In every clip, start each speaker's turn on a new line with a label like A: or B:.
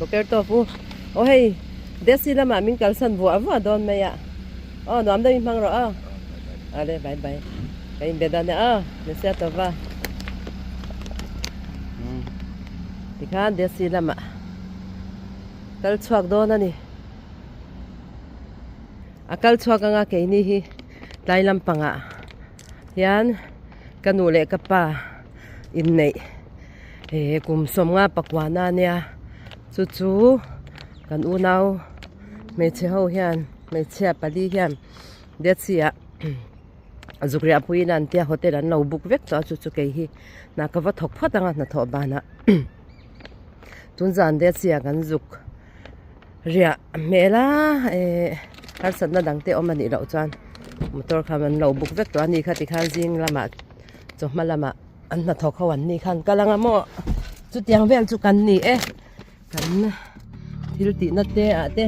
A: Boker tawp u. Aw hei Desi lamah min kalsan vuah vuah dawn mai a. Aw nuam deuhin hmang rawh aw. Awle bye bye. Ka inbe dawn e aw. Mesia tawpa. Tikhan Desi lamah kal chhuak dawn a ni. A kal chhuak anga keini hi tlai lampangah hian ka nu leh ka pa inneih eh kum sawmnga pakuana ania chu chu kan unau hmeichhe ho hian hmeichhia pali hian Dead Sea ah zuk riah puiin an tia hotel an lo book vek tawh a chu chu kei hi hna ka va thawk phawt anga hnathawh banah tun zan Dead Sea ah kan zuk. Riah hmel a eh harsatna dang te awm a nih loh chuan motor kha an lo buk vek tawh a ni kha tikhan zing lamah chawhma lamah an hnathawk ho an ni khan kal anga maw chutiang vel chu kan ni e kan thil tihna te ah te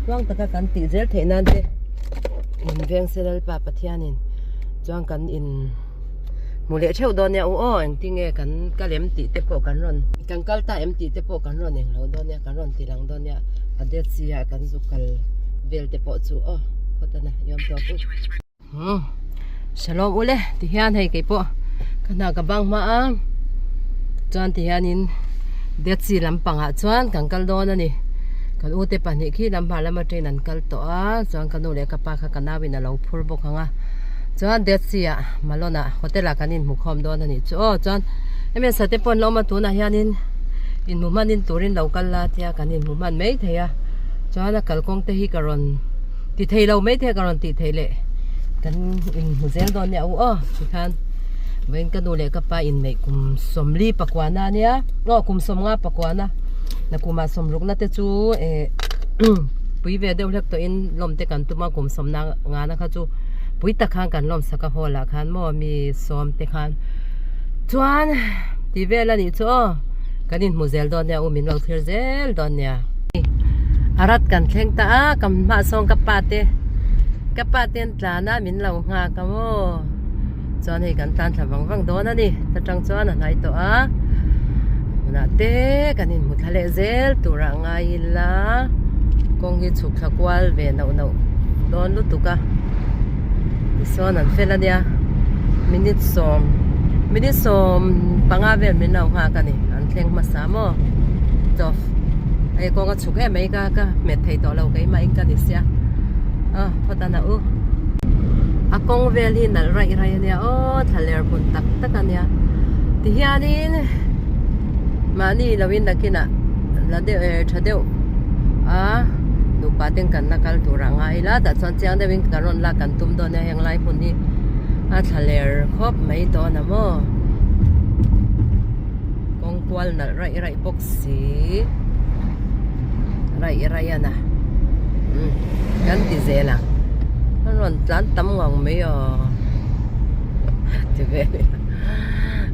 A: tluang taka kan tih zel theih nan te in veng se lalpa Pathianin chuan kan in hmu leh theuh dawn nia u aw engtinge kan kal em tih te pawh kan rawn kan kal ta em tih te pawh kan rawn englo dawn nia kan rawn ti lang dawn nia a det si ah kan zu kal vel te pawh chu aw phawt a na iawm tawp u. Umm shalom ule ti hian hei kei pawh ka hna ka bang hma a chuan ti hianin det si lampangah chuan kan kal dawn a ni kan ute pahnih khi lam hmar lama train an kal tawh a chuan ka nu leh ka pa kha ka nau in a lo phur bawk ang a chuan det si ah Malone ah hotel ah kan inhmu khawm dawn a nih chu aw chuan hemi sate pawh an la awm a tunah hianin inhmu hmanin turin lo kal la tia kan inhmu hman mai thei a chuan a kalkawng te hi ka rawn ti thei lo mai thei a ka rawn tih theih leh kan inhmu zel dawn nia u aw tikhan vawiin ka nu leh ka pa inneih kum sawmli pakuana ania aw kum sawmnga pakuana nakumah sawmrukna te chu eh pui ve deuh hlek tawhin lawm te kan tum a kum sawmna ngana kha chu pui tak khan kan lawm sak a hall ah khan maw mi sawm te khan chuan tih vel a nih chu aw kan inhmu zel dawn nia u min lo thlir zel dawn nia a rat kan thleng ta a ka hmah sawn ka pa te ka pa te an tlan a min lo nghak a maw chuan hei kan tlan thla vang vang dawn a ni ta tang chuan a hnai tawh a hmunah te kan inhmu thla leh zel tur ah ngai ila kawng hi chhuk thla kual ve nauh nauh dawn lutuk a tisawn an fel ania minute sawm minute sawm panga vel min lo nghak ani an thleng hmasa maw chawp hei kawng a chhuk em mai ka ka hmet thei tawh lo keimah in ka ni sia a phawt a na u a kawng vel hi nalh raih raih ania aw thlaler hmun tak tak ania tihianin mahni loin nakinah la deuh eh tha deuh a nupa ten kan la kal tur a ngai ila tah chuan chiang deuhin kan rawn lak kan tum dawn a heng lai hmun hi a thla ler khawp mai dawn a maw kawng kual nalh raih raih bawk si raih raih a na umm kan ti zel ang an rawn tlan tam ngang mai aw ti vel ila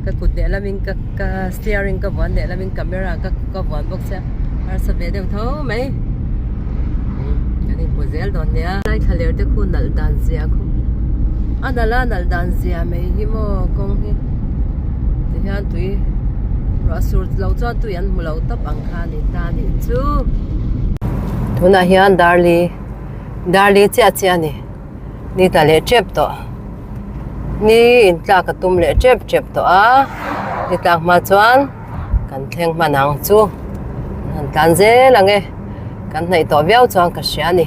A: ka kut leh lamin ka ka steering ka vuan leh lamin camera ka ka vuan bawk sia harsa ve deuh tho mai kan inhmu zel dawn nia lai thla ler te khu nalh dan zia khu a nalh a nalh dan zia mai hi maw kawng hi ti hian tui ruah sur lo chuan tui an hmu lo tawp ang kha a ni ta a nih chu tunah hian darli darli chiah chiah a ni ni tla leh tep tawh. Ni in tlak a tum leh tep tep tawh a ni tlak hma chuan kan thleng hman ang chu an tlan zel ang e kan hnaih tawh viau chuan ka hria a ni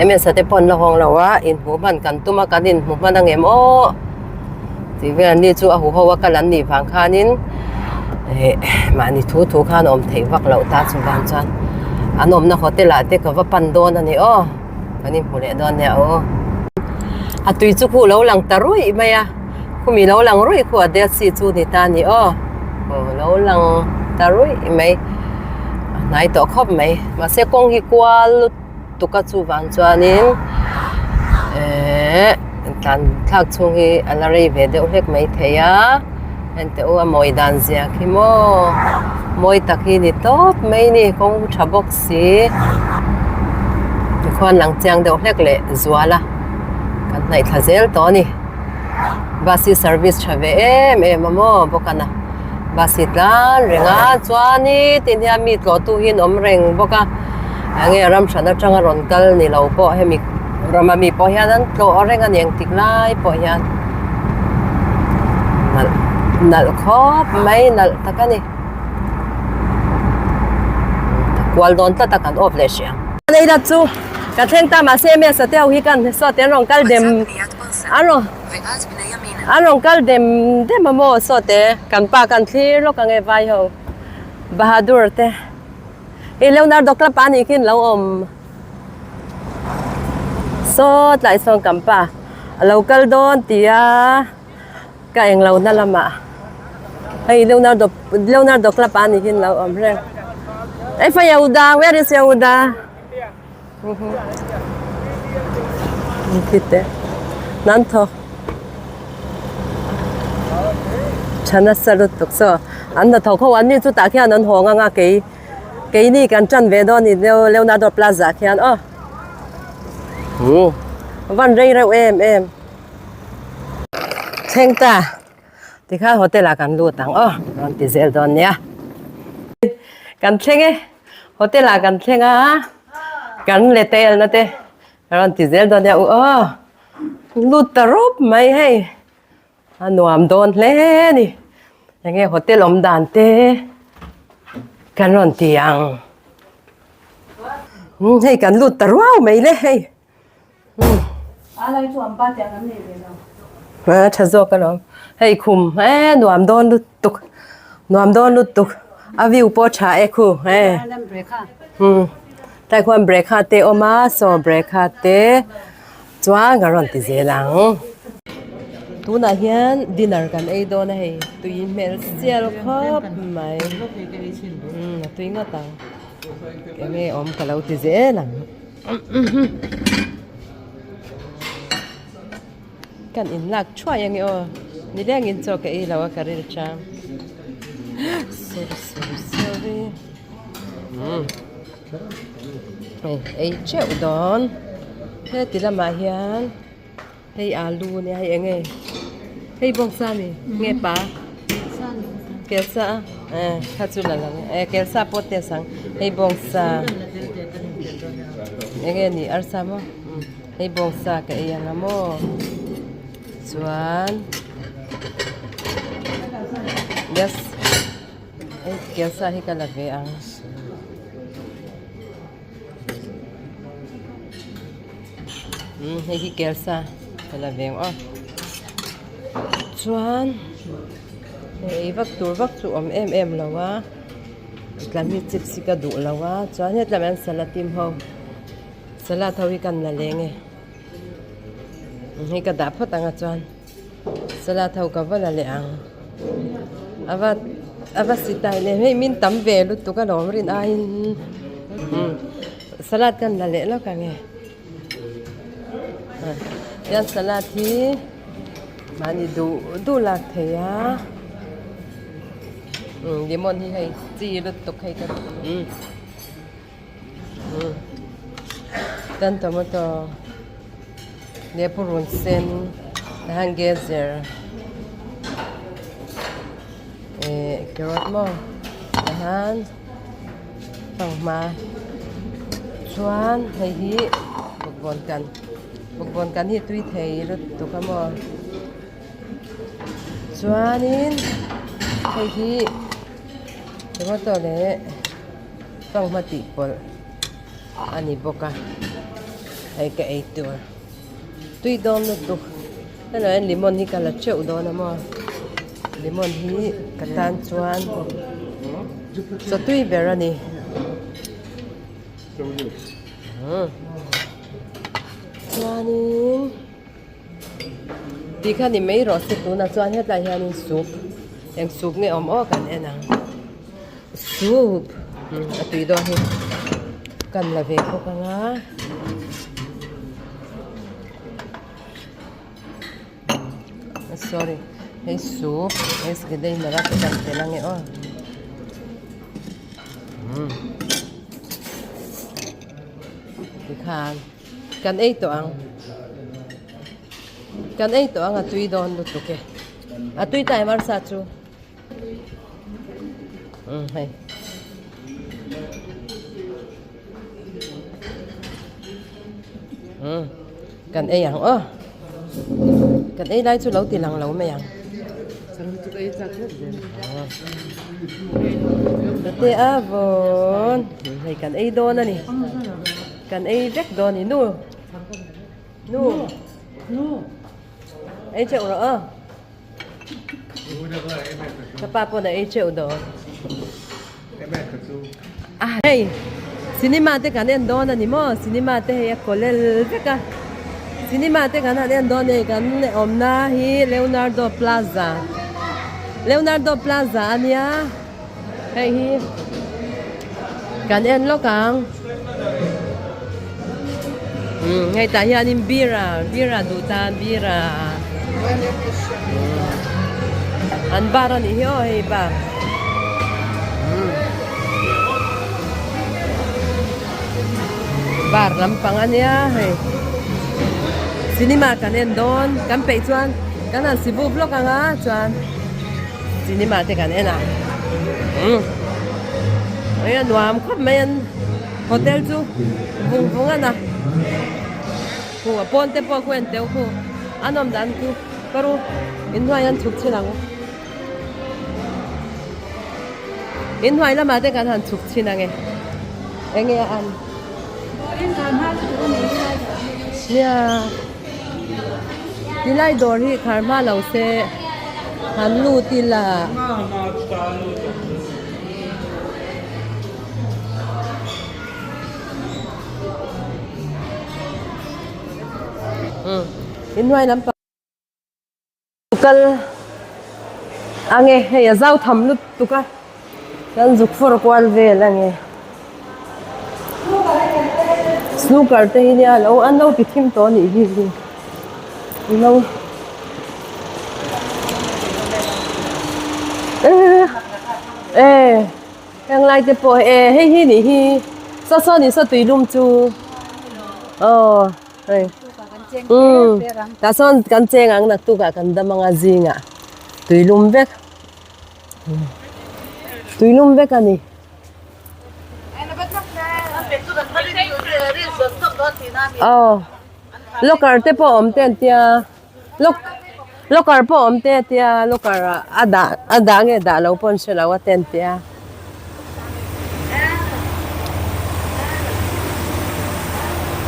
A: ms te pawh an la hawng lo a inhmuh hman kan tum a kan inhmuh hman ang em aw tih vel an ni chu a huho a kal an nih vang khanin eh mahni thu thu khan awm theih vak loh ta chuvang chuan an awmna hotel ah te ka va pan dawn a ni aw. Kan inhmu leh dawn nia aw. A tui chu khu lo lang ta ruih mai a, khumi lo lang ruih khu a Dead Sea chu ni ta ni aw. Aw lo lang ta ruih mai, a hnai tawh khawp mai. Mahse kawng hi kual lutuk a chuvang chuanin ehh tlan thlak chhung hi a la rei ve deuh hlek mai thei a. Henteh u a mawi dan zia khi maw mawi tak hi ni tawp mai ni kawng tha bawk si tikhuan lang chiang deuh hlek leh zual a kan hnaih thla zel tawh a ni bus hi service tha ve em em a maw bawk a na. Bus hi tlan reng a chuanin tin hian mi tlawhtu hi an awm reng bawk a enge ram hran atanga rawn kal ni lo pawh hemi rama mi pawh hian an tlawh reng a ni engtik lai pawh hian nalh nalh khawp mai nalh tak a ni kual dawn tlat a kan off leh hrih ang. Chu ka thleng ta mahse mesa te ho hi kan saw te an rawn kal dem an rawn. An rawn kal dem dem a maw saw te kan pa kan thlir lawk ang e vai ho Bahadur te i Leonardo club ah nih khi an lo awm saw tlai sawn kan pa a lo kal dawn tia ka englo na lamah hei Leonardo Leonardo club ah nih khi an lo awm reng Efa Yehuda where is Yehuda? Nan thaw tha nasa lutuk saw an hnathawk ho an ni chu tah khian an hawng anga kei keini kan tan ve dawn ni Leonardo Plaza ah khian aw van rei reuh em em thleng ta tikhan hotel ah kan lut ang aw rawn ti zel dawn nia kan thleng e. Hotel ah kan thleng a kan le tel na te a rawn ti zel dawn nia u aw lut ta rawp mai hei a nuam dawn hle a ni enge hotel awm dan te kan rawn ti ang hei kan lut ta ruau mai le hei. A tha zawk alawm hei khum e nuam dawn lutuk nuam dawn lutuk a view pawh tha e khu e umm tlai khuan brekha te a awm a saw brekha te chuan ka rawn ti zel ang tunah hian dinner kan ei dawn a hei tui hmel sial khawp mai umm a tui ngawt ang enge awm ka lo ti zel ang. Kan in lak thuai ange aw nileng in chaw ka ei lo a ka ril chang sorry sorry sorry umm hei ei teuh dawn heti lamah hian hei alu nia hei eng nge hei bawngsa a ni nge pa kelsa a eh kha chu la lang e kelsa pawh test ang hei bawngsa eng nge ni arsa maw hei bawngsa ka ei ang a maw chuan yes hei kelsa hi ka la ve ang. Hei hi kelsa ka la veng aw chuan hei ei vak tur vak chu awm em em lo a tlam hi chips hi ka duh lo a chuan hetlam hian salad tim ho salad ho hi kan la leng e hei ka dah phawt ang a chuan salad ho ka va la leh ang a va a va si tai leh hei min tam ve lutuk alawm rin aiin salad kan la leh lawk ang e. Hian salad hi mahni duh duh lak thei a umm lemon hi hei chi lutuk hei ka umm umm chuan tomato leh purun sen tahan gezer eh carrot maw tahan. Fanghma chuan hei hi bawkbawn kan bawkbawn kan hi tui thei lutuk a maw chuanin hei hi tomato leh fanghma tih pawlh a ni bawk a hei ka ei tur tui dawn lutuk helaiah hian lemon hi ka la teuh dawn a maw lemon hi ka tan chuan chaw tui ber a ni chuanin tih kha ni mai rawh se tunah chuan hetlai hianin soup eng soup nge awm aw kan en ang soup a tui dawn hi kan la ve bawk ang a. Sorry hei soup hei skedei mara te kan tel ange aw tikhan kan ei tawh ang kan ei tawh ang a tui dawn lutuk e a tui ta em arsa chu. Umm hei. Umm kan ei ang aw. Kan ei lai chu lo ti lang lo mai ang. Te a vawn. Hei kan ei dawn a ni. Kan ei vek dawn a ni nu. Nu. Nu. Ei cheuh rawh aw. Ka pa pawn a ei teuh dawn. A hei cinema te kan en dawn a ni maw cinema te hei a kawlel vek a cinema te kan han en dawn hei kan awmna hi Leonardo Plaza Leonardo Plaza a nia hei hi kan en lawk ang umm hei tah hianin beer a beer a duh tan beer a an bar a nih hi aw hei bar umm bar lampang a nia hei cinema kan en dawn kan peih chuan kan han sibu vlog ang a chuan. Cinema te kan en a umm hei a nuam khawp mai an hotel chu vung vung a na khu a pawn te pawh khu en teuh khu a nawm dan chu ka ru inhnuai an chhuk chhin ang inhnuai lamah te kan han chhuk chhin ang e enge a an nia. Tilai dawr hi khar hma lo se han lut ila. Inhnuai lampang kal ange hei a zau tham lutuk a kan zuk fawr kual vel ange snooker te hi nia lo an lo ti thim tawh anih hi lo e heng lai te pawh e hei hi nih hi saw saw ni saw tuilum chu aw. Hei umm tah sawn kan cheng ang naktuk ah kan dam anga zingah tuilum vek tuilum vek a ni. Aw locker te pawh awm te an tia lock locker pawh awm te a tia locker ah a dah a dah nge dah lo pawh an hre lo a te an tia.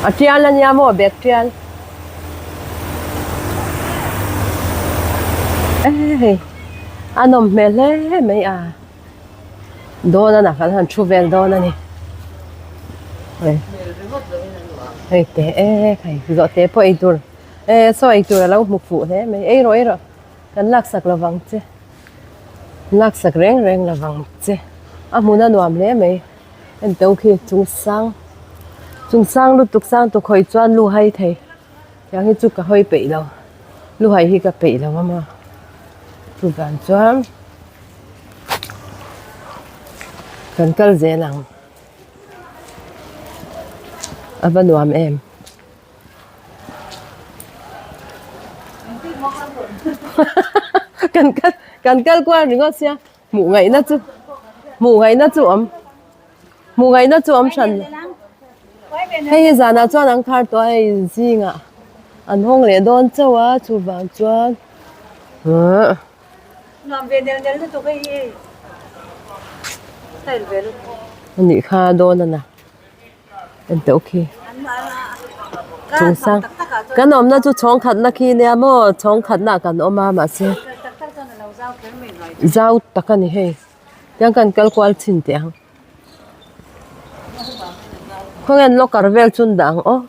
A: A tial a nia maw bag tial hei a nawm hmel hle mai a dawn a na kan han thu vel dawn a ni hei hei teh e hei zawhte pawh ei tur e saw ei tur a lo hmu fuh hle mai ei rawh ei rawh kan laksak lovang che. Laksak reng reng lo vang che. A hmun a nuam hle mai. En teuh khi chung sang chung sang lutuk sang tuk hawi chuan lu hai thei. Tiang hi chu ka hawi peih lo. Lu hai hi ka peih lo a maw. Chuvang chuan kan kal zel ang. A va nuam em. Kan kal kan kal kual ringawt sia hmuh ngaihna chu hmuh ngaihna chu awm hmuh ngaihna chu awm hran hei hi zanah chuan an khar tawh a hei zingah an hawng leh dawn chauh a chuvang chuan huh.
B: Nuam ve nel nel lutuk hei hi style ve lutuk.
A: Anih kha dawn a na. En teuh khi chung sang kan awmna chu chhawng khatna khi nia maw chhawng khatna ah kan awm a mahse zau tak a ni hei tiang kan kal kual chhin teh ang khawnge an locker vel chu an dah ang aw.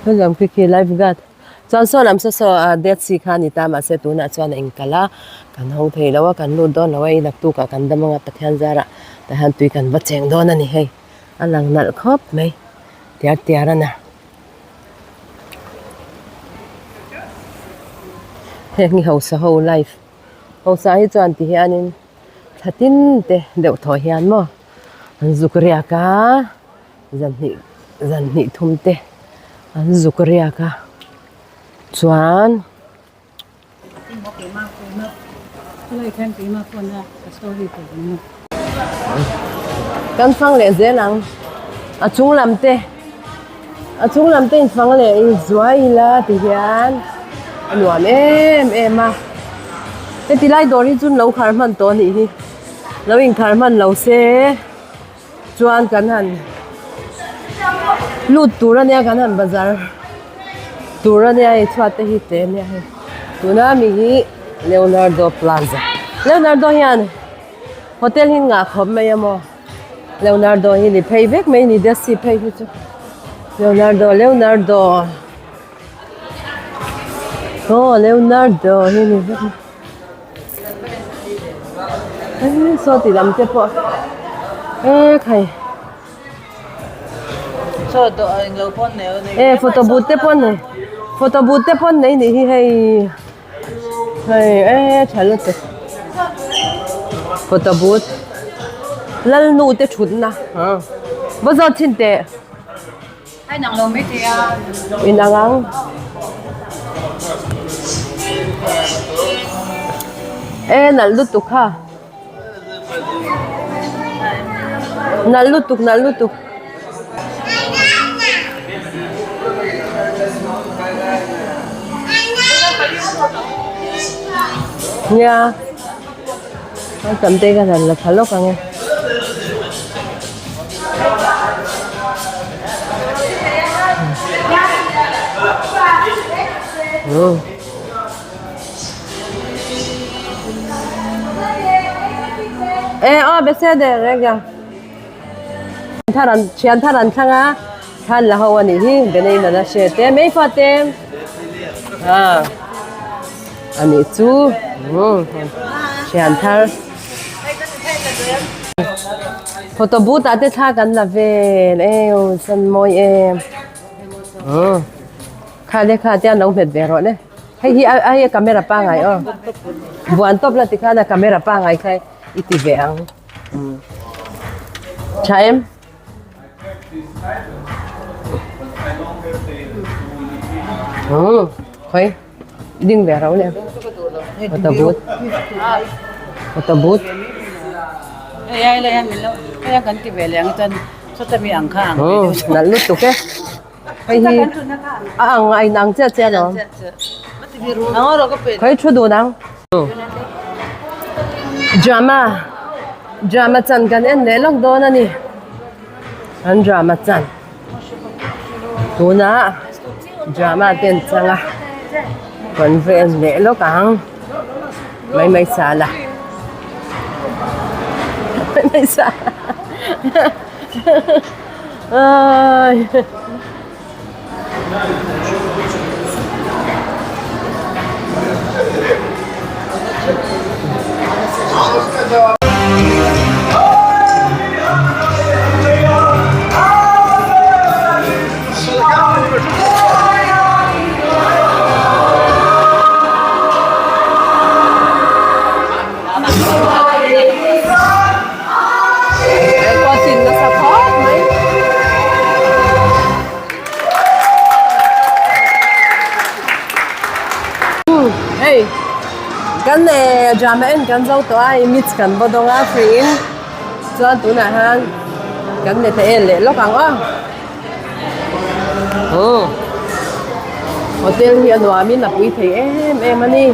A: Hetiang khi khi life guard chuan saw lam saw saw ah dead sea kha a ni ta mahse tunah chuan a inkal a kan hawng thei lo a kan lut dawn lo a hei naktuk ah kan dam anga Pathian zarah tah hian tui kan va cheng dawn a ni hei a lang nalh khawp mai tiar tiar a na. Heng hi hausa ho life hausa hi chuan ti hianin thla tin te deuh thaw hian maw an zuk riak a zan hnih zan hnih thum te. An zuk riak a chuan. Kan fang leh zel ang a chung lam te a chung lam te in fang leh in zuai ila ti hian a nuam em em a heti lai dawr hi chu an lo khar hman tawh a nih hi lo inkhar hman lo se. Chuan kan han lut tur ania kan han bazar tur ania hei chhuat te hi te ania hei tuna mi hi Leonardo Plaza Leonardo hian hotel hi nghah khawp mai a maw Leonardo hi ni phei vek mai ni desi phei hi chu Leonardo Leonardo aw Leonardo hi ni vek mai. Saw ti lam te pawh e khai e photo booth te pawh nei photo booth te pawh nei nih hi hei hei e tha lutuk photo booth lalnu te thutna va zawt chhin teh. Inang ang. E nalh lutuk kha. Nalh lutuk nalh lutuk. Nia. An tam te ka han la tha lawk ang e. E aw bese de rega. Thar an thian thar an thlang a thlan la ho ani hi benei nana hre te mei fa te. Ah. Ani chu thian thar photo booth ah te thla kan la vel eo chuan mawi em kha le kha te an lo hmet ve rawh le hei hi a hei camera pangai aw buan tawp la tikhan a camera pangai kha i ti ve ang tha em. Khawi ding ve ro le photo booth photo booth nalh lutuk e hei hi a ang a inang chiah chiah alawm khawi thu dun ang. Drama drama chan kan en leh lawk dawn a ni an drama chan tunah drama te an chang a kan va en leh lawk ang mai mai sala mai mai sala ai. Hei kan eh drama en kan zo tawh a image kan vaw dawng a free in chuan tunah hian kan let a en leh lawk ang aw aw hotel hi a nuam in a pui thei em em a ni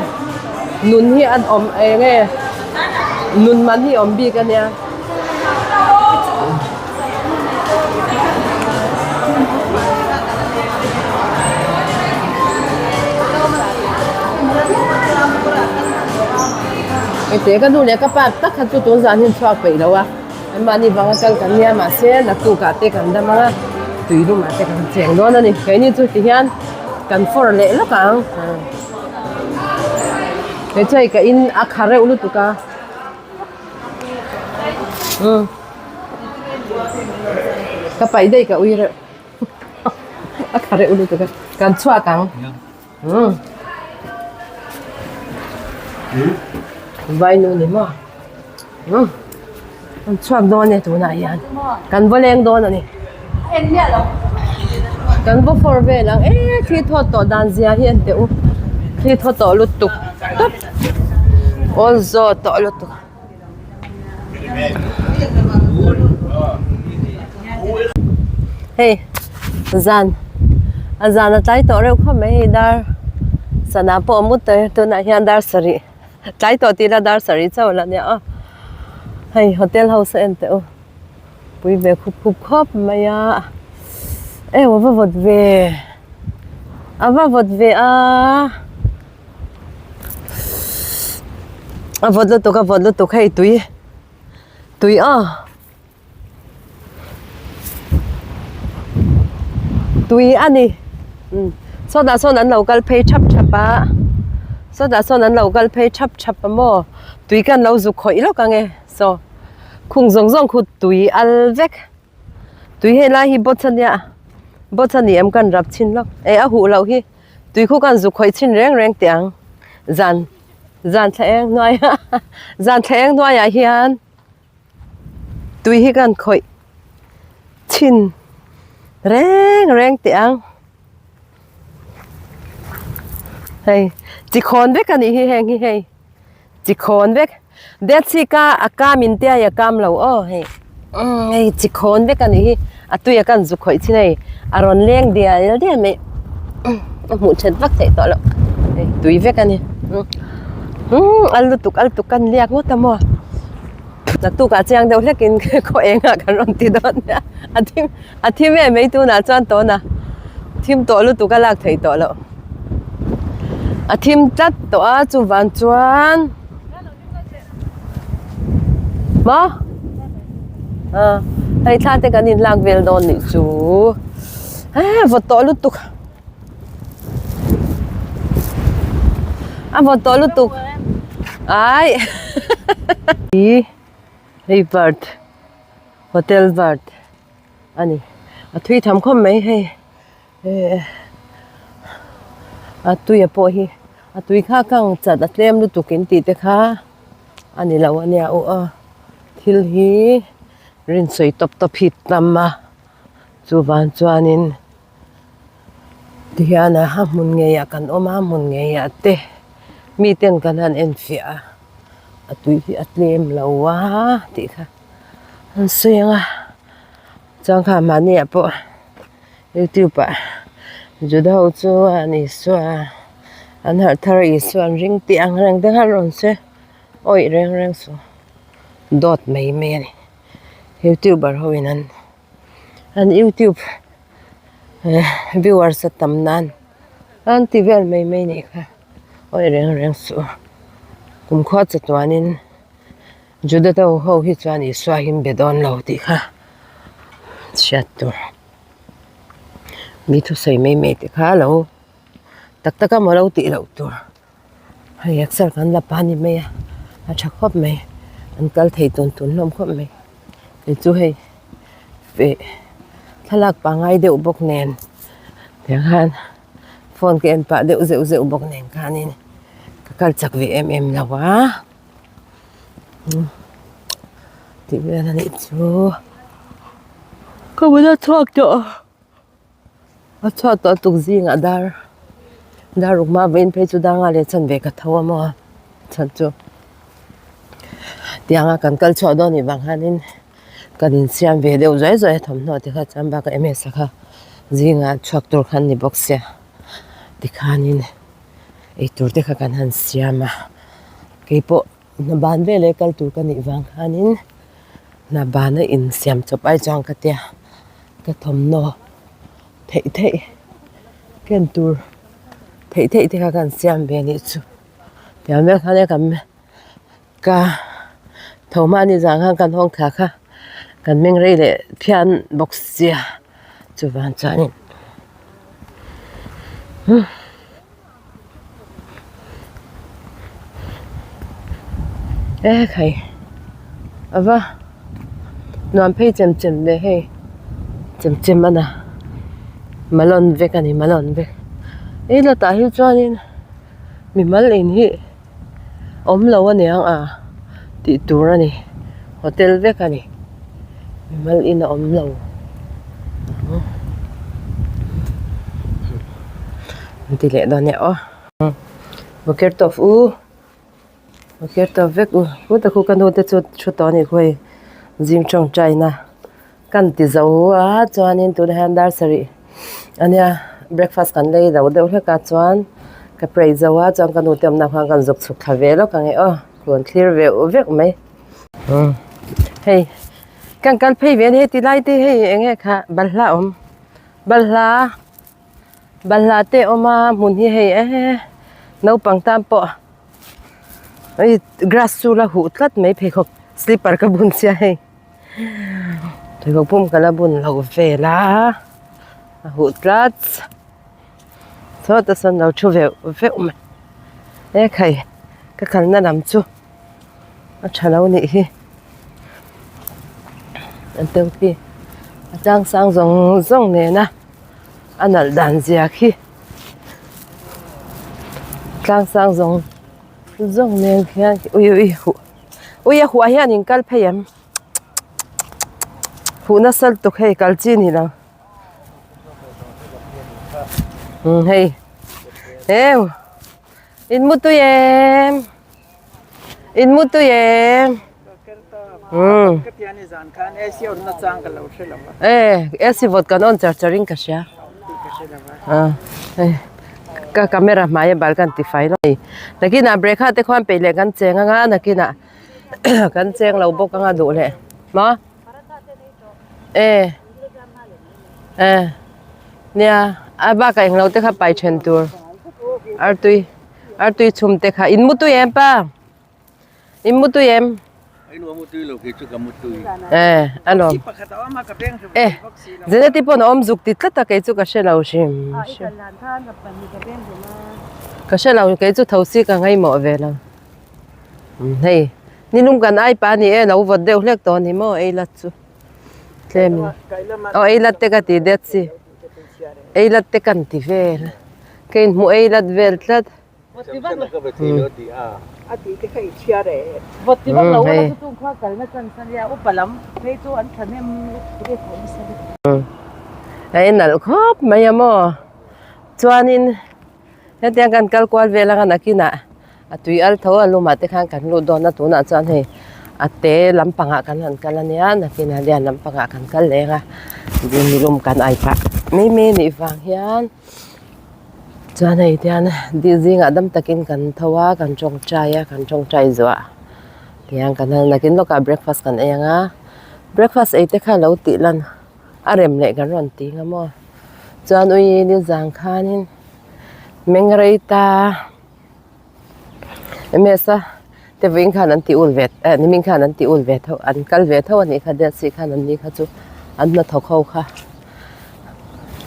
A: nun hi an awm eng nge nun man hi awm bik a nia. Hete ka nu leh ka pa tak kha chu tun zan hi an chhuak peih lo a anmahni vanga kal kan nia mahse naktukah te kan dam ang a tui lumah te kan cheng dawn a ni keini chu ti hian kan fawr leh lawk ang kei chu hei ka in a kha reuh lutuk a. Ka paih daih ka ui reuh a kha reuh lutuk a kan chhuak ang vai nu ni maw kan chhuak dawn e tunah hian kan va leng dawn a ni. Kan va fawr vel ang e thli thawt tawh dan zia hi an teh u thli thaw tawh lutuk tawp awl zaw tawh lutuk. Hei zan a zan a tlai tawh reuh khawp mai hei dar sana pawh a mu ta e tunah hian dar sarih tlai tawh tih ila dar sarih chauh la nia aw hei hotel house a en teh u. Pui ve khup khup khawp mai a eh a va vawt ve a va vawt ve a a vawt lutuk a vawt lutuk hei tui tui aw tui a ni umm sawtah sawn an lo kal phei thap thap a sawtah sawn an lo kal phei thap thap a maw tui khan lo zuk khawih lawk ang e saw. Khung zawng zawng khu tui al vek tui hei lai hi bots ania bots ani em kan rap chhin lawk eh a huh loh hi tui khu khan zuk khawih chhin reng reng teh ang zan zan thla eng hnuaiah zan thla eng hnuaiah hian tui hi kan khawih chhin reng reng teh ang hei chi khawn vek anih hi heng hi hei. Chi khawn vek Dead Sea ka a kam in te a kam lo aw hei umm hei chi khawn vek a nih hi a tui a kan zuk khawih chin hei a rawn leng dial dial mai a hmuh that vak theih tawh loh hei tui vek a ni umm al lutuk al tuk kan liak ngawt a maw naktuk ah chiang deuh hlek in khaw eng ah kan rawn ti dawn nia a thim a thim em mai tunah chuan tawna thim tawh lutuk a lak theih tawh loh. A thim tlat tawh a chuvang chuan maw ah hei thla te kan inlak vel dawn nih chu eh vawt tawh lutuk a vawt tawh lutuk ai ih hei bird hotel bird a ni a thui tham khawp mai hei. Eh a tuia pawh hi a tui kha kang chat a tlem lutuk in tih te kha a ni lo a nia aw a thil hi rin sawi tawp tawp hi tam a chuvang chuanin tihian a hmun ngeiah kan awm a hmun ngeiah te miten kan han enfiah a a tui hi a tlem lo a tih kha an sawi ang a chuan kha mahni ah pawh. Youtube ah Juda ho chuan Isua an harh thar a Isua an ring tih ang reng te khan rawn se awih reng reng suh dawt mai mai a ni youtuber ho in an an youtube viewers a tam nan an ti vel mai mai nih kha awih reng reng suh kumkhua chatuanin Juda ho hi chuan Isua hi an be dawn lo tih kha hriat tur. Mi thusawi mai mai te kha lo tak tak a maw lo tih loh tur hei exer kan la pa ni mai a a tha khawp mai an kal thei tun tun hlawm khawp mai kei chu hei eh thlalak pangai deuh bawk nen tiang khan phone ka en pah deuh zeuh zeuh bawk nen khanin ka kal chak ve em em lo a. Tih vel a nih chu ka bula chhuak tawh a chhuak tawh tuk zingah dar dar ruk hma vawiin phei chu dar nga leh chan ve ka tho a maw chhan chu tianga kan kal chhuah dawn nih vang hianin kan insiam ve deuh zuai zuai a thawmhnaw te kha chuan bakah em em sakha zingah chhuak tur khan ni bawk sia tikhanin. Eitur te kha kan han siam a keipawh hna ban veleh kal tur ka nih vang khanin hna bana insiam chawp ai chuan ka tia ka thawmhnaw theih theih ken tur theih theih te kha kan siam ve anih chu tiang vel khan e kan ka tho hma ni zan khan kan hawng thla kha kan meng rei leh phian bawk sia chuvang chuanin e khai a va nuam phei chem chem ve hei chem chem a na malone vek a ni malone vek ei la tah hi chuanin mimal in hi. Awm lo a niang a tih tur a ni hotel vek a ni mimal in a awm lo. An ti leh dawn nia aw. Bawker tawp u bawker tawp vek u puta khu ka nu te chu thu tawh a nih khu hei zing tawngtai na kan ti zo a chuanin tunah hian dar sarih ania breakfast kan lei lo deuh hlek a chuan ka pray zo a chuan ka nu te awmna khan kan zuk chhuk thla ve lawk ang e aw rawn thlir ve vek mai hei kan kal phei ve a ni heti lai te hei eng nge kha balhla a awm balhla. Balhla te a awm a hmun hi hei eee naupang tan pawh hei grass chu la huh tlat mai pheikhawk slipper ka bun sia hei pheikhawk pum ka la bun lo vel a a huh tlat sawtah sawn lo thu veuh veuh mai ekhai ka kalna lam chu a tha lo nih hi an teupi a tlang sang zawng zawng nena. A nalh dan zia khi tlang sang zawng zawng nen khian ui ui huh ui a huah hian in kal phei em huh nasa lutuk hei kal chi ni lo umm hei eu in mu tui em. In mu tui em? Umm. E AC vawt kan on char char in ka hria. Ah hei ka camera hmai a bal kan ti fai lo hei. Nakinah break ah te khuan peih leh kan cheng anga nakinah kan cheng lo bawk anga duh leh maw? E e nia a bakah englo te kha pai then tur artui. Artui chhum te kha in mu tui em pa? In mu tui em? E alawm. E Zeneti pawn a awm zuk ti tlat a kei chu ka hre lo hrim hrim. Ka hre lo kei chu tho si ka ngaihmawh ve lo. Hei nilum kan ai pa ni e lo vawt deuh hlek tawh ni maw ei lat chu. Tlem in. Aw ei lat te ka ti det si. Ei lat te kan ti vel ka inhmuh ei lat vel tlat. A inalh khawp mai a maw chuanin hetiang kan kal kual vel anga nakinah a tui al tho a lumah te khan kan lut dawn a tunah chuan hei a te lampangah kan han kal ania nakinah lian lampangah kan kal leng a nilum kan ai phah mai mai anih vang hian chuan hei tian dil zingah dam takin kan tho a kan tawngtai a kan tawngtai zuah tiang kan han nakin lawkah breakfast kan ei ang a breakfast ei te kha lo tih lan a rem leh kan rawn ti ang maw chuan ui nizan khanin meng rei ta. Ms a te vawiin khan an ti ul ve eh nimin khan an ti ul ve tho an kal ve tho a nih kha Delsi khan an ni kha chu an hnathawk ho kha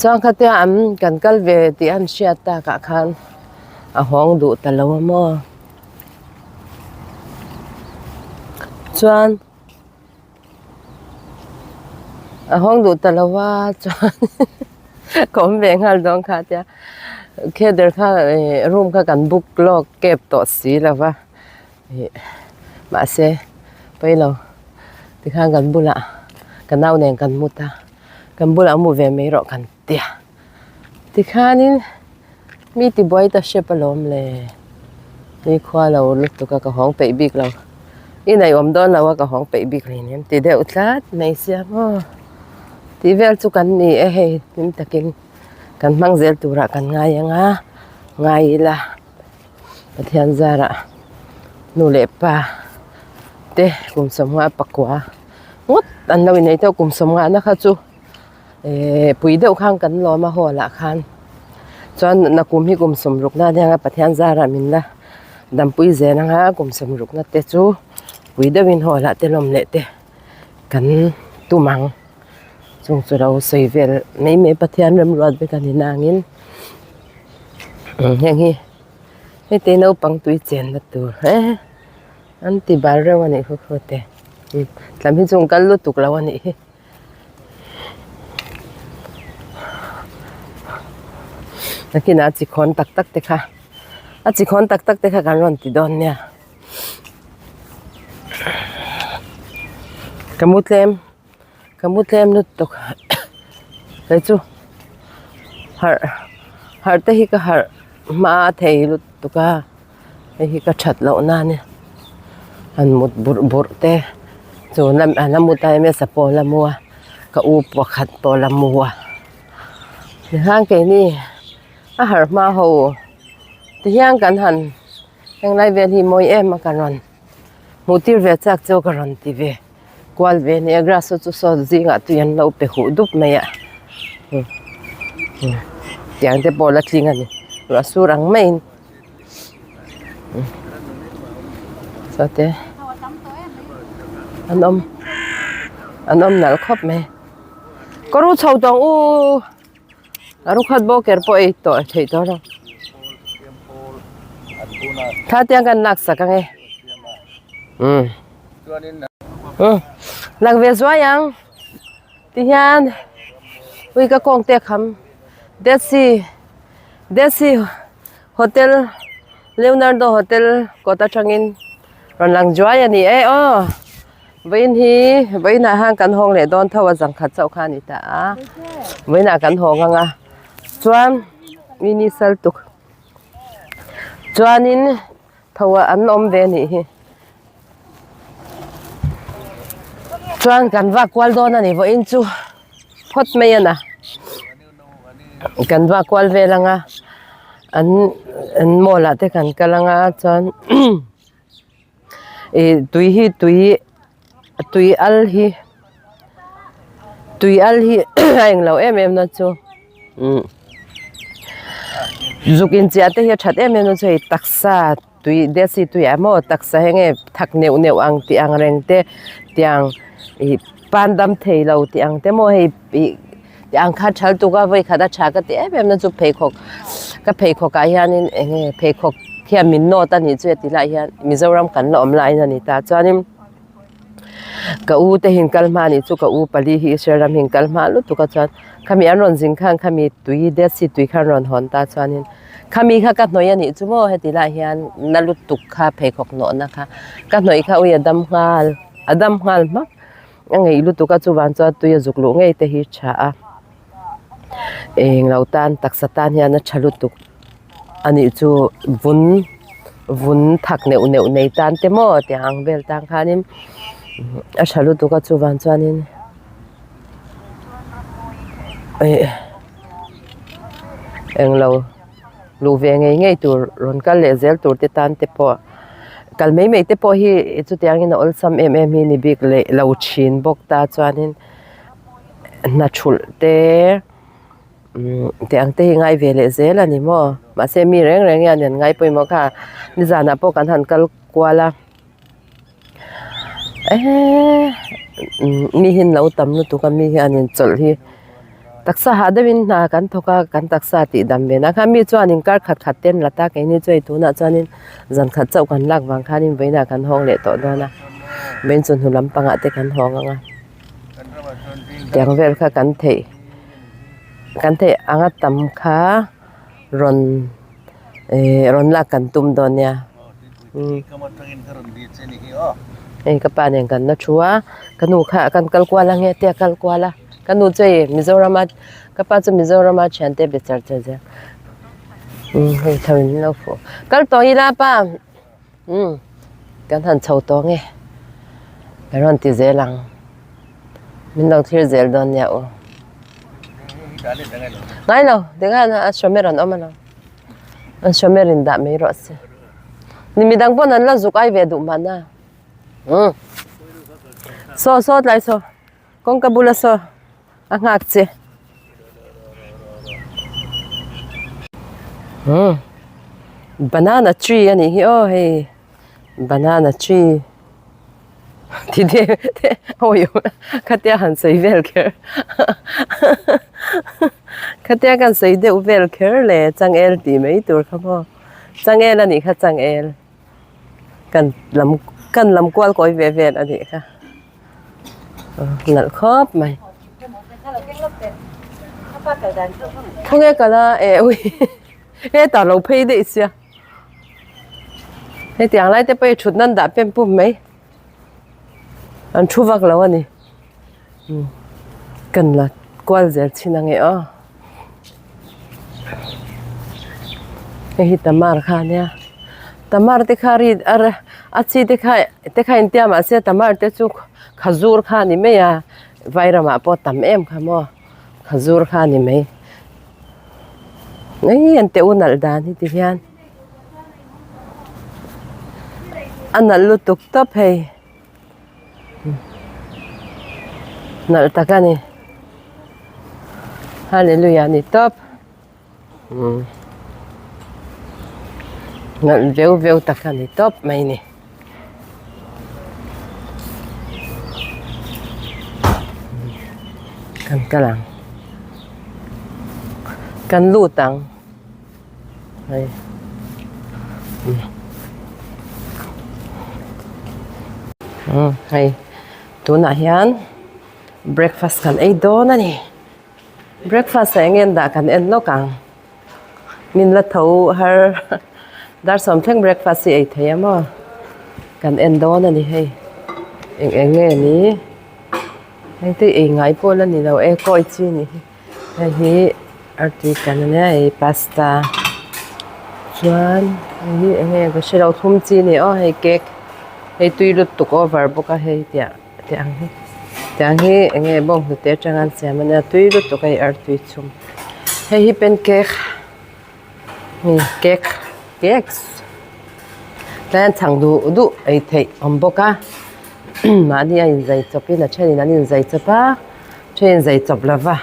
A: chuan khatia an kan kal ve tih an hriat takah khan a hawng duh ta lo a maw chuan. A hawng duh ta lo va chuan ka awm ve nghal dawn kha tia kheder kha ih room kha kan book lawk kep tawh si lo va ih mahse pawi lo tikhan kan bulah ka nau nen kan mu ta kan bulah mu ve mai rawh kan tia tikhanin mi tibuai ta hrep alawm le ni khua lo lutuk a ka hawng peih bik lo i nei awm dawn lo a ka hawng peih bik hlei nem ti deuh tlat mai sia maw tih vel chu kan ni e hei hlim takin kan hmang zel turah kan ngai ang a ngai ila Pathian zarah nu leh pa te kum sawmnga pakua ngawt an lo inei tawh kum sawmnga na kha chu. Ehh pui deuh khan kan lawm a hall ah khan chuan nakum hi kum sawmruk na ania nga Pathian zarah min la dampui zel anga kum sawmruk na te chu pui deuhin hall ah te lawm leh te kan tum ang chung chu lo sawi vel mai mai Pathian remruat vek a ni nangin heng hi heti naupang tui chenna tur he an ti bal reuh a nih khu khu te tlam hi chu an kal lutuk lo a nih hi. Nakinah a chi khawn tak tak te kha a chi khawn tak tak te kha kan rawn ti dawn nia ka mu tlem ka mu tlem lutuk kei chu harh. Harh te hi ka harh hma thei lutuk a hei hi ka that loh na ania han mut burh burh te chu a la mu ta em em sapaw la mu a ka u pakhat pawh la mu a tihian keini a harh hma ho tihian kan han henglai vel hi mawi em a ka rawn hmuh tir ve chak chu ka rawn ti ve. Kual ve nia grass chu saw zingah tui an lo pe huh dup mai a tiang te pawh la tling a ni ruah sur ang maiin sawte an awm an awm nalh khawp mai kawr u chho tawng u a rukhat bawker pawh ei tawh theih tawh lo thla tiang kan lak sak ang e umm. Lang ve zuai ang tihian ui ka kawng te kham Dead Sea Dead Sea Hotel Leonardo Hotel kawt atangin rawn lang zuai a ni e aw vawiin hi vawiin ah hian kan hawng leh dawn tho a zangkhat chauh kha a ni ta a vawiin ah kan hawng ang a chuan mini sal tuk chuanin. Tho ah an awm ve anih hi. Chuan kan vak kual dawn a ni vawiin chu phawt mai a na. Kan vak kual vel ang a an an mall ah te kan kal ang a chuan ih tui hi tui tui al hi tui al hi a englo em em na chu umm zuk inchiah te hi a that em em na chu hei taksa tui desi tui ah maw taksa hi nge thak neuh neuh ang tih ang reng te tiang ih pan dam thei lo tih ang te maw hei ih tih ang kha thal tuk a vawi khat a tha ka ti em em na chu pheikhawk ka pheikhawk ah hianin eng nge pheikhawk hian min nawt a nih chu heti lai hian Mizoram kan la awm laiin a ni ta chuanin ka u te hian kal hma anih chu ka u pali hi Israel ram hian kal hma lutuk a chuan khami an rawn zin khan khami tui dead sea tui kha an rawn hawn ta chuanin khami kha ka hnawih anih chu maw heti lai hian na lutuk kha pheikhawk nawhna kha ka hnawih kha ui a dam nghal a dam nghal hmak a ngeih lutuk a chuvang chuan tui a zuk luh ngei te hi tha a englo tan taksa tan hian a tha lutuk anih chu vun vun thak neuh neuh nei tan te maw tiang ang vel tan khanin a tha lutuk a chuvang chuanin eh englo luh ve ngei ngei tur rawn kal leh zel tur te tan te pawh kal mai mai te pawh hi chutiangin a awlsam em em hi ni bik leh lo thin bawk ta chuanin hna thulh te umm tih ang te hi ngai ve leh zel a ni maw mahse mi reng reng hian an ngai pawimawh kha nizanah pawh kan han kal kual a eee mi hi an lo tam lutuk a mi hianin chawlh hi taksa hah deuhin hna kan thawk a kan taksa tih dam ve na kha mi chuanin kar khat khat te an la ta keini chu hei tunah chuanin zan khat chauh kan lak vang khanin vawiinah kan hawng leh tawh dawn a vawiin chawhnu lampangah te kan hawng ang a. Tiang vel kha kan theih kan theih anga tam kha rawn eh rawn lak kan tum dawn nia hei ka pa nen kan la thu a ka nu kha kan kal kual ang e tia kal kual a ka nu chu hei Mizoram a ka pa chu Mizoram a thiante be char char zel hei tho in lo fuh kal tawh ila pa. Umm kan han chho tawh nge ka rawn ti zel ang min lo thlir zel dawn nia aw ngai lo tikhan a sawmer an awm alawm an sawmer in dah mai rawh se ni midang pawn an la zuk ai ve duh mahna umm saw saw tlai saw kawngka bula saw a nghak che umm banana tree a nih hi aw hei banana tree ti te te awi khatia han sawi vel kher khatia kan sawi deuh vel kher le changel tih mai tur kha maw changel a nih kha changel kan lam kan lam kual kawi ve vel a nih kha. Nalh khawp mai. Khawnge kal a eh ui hetah lo phei daih sia. Hetiang lai te pawh hi thut nan dah pem pum mai. An thu vak lo a ni. Kan la kual zel chin ange aw. Hei hi tamar kha ania tamar te kha ri a chi te kha te kha intia mahse tamar te chu khazur kha a ni mai a vai ramah pawh tam em kha maw khazur kha a ni mai mai an teh u nalh dan hi ti hian a nalh lutuk tawp hei. Nalh tak a ni hallelujah ni tawp umm nalh veu veu tak a ni tawp mai ni. Kan kal ang kan lut ang. Hei umm hei tunah hian breakfast kan ei dawn a ni breakfast ah eng nge dah kan en lawk ang min la tho har dar sawm thleng breakfast hi ei thei a maw kan en dawn a ni hei eng eng nge ni heng te ei ngai pawh la ni lo e kawi chi a ni hi. Hei hi artui kan ania hei pasta chuan hei hi eng nge ka hrelo thum chi a ni aw hei cake hei tui lutuk over bawk a hei tiah tiang hi tiang hi eng nge bawnghnute atanga an siam ania tui lutuk a hei artui chhum hei hi pancake hei cake cakes tlai an chhang duh duh ei theih awm bawk a mahni a inzai chawpin a thenin an inzai chawp a. Train zai chawp lova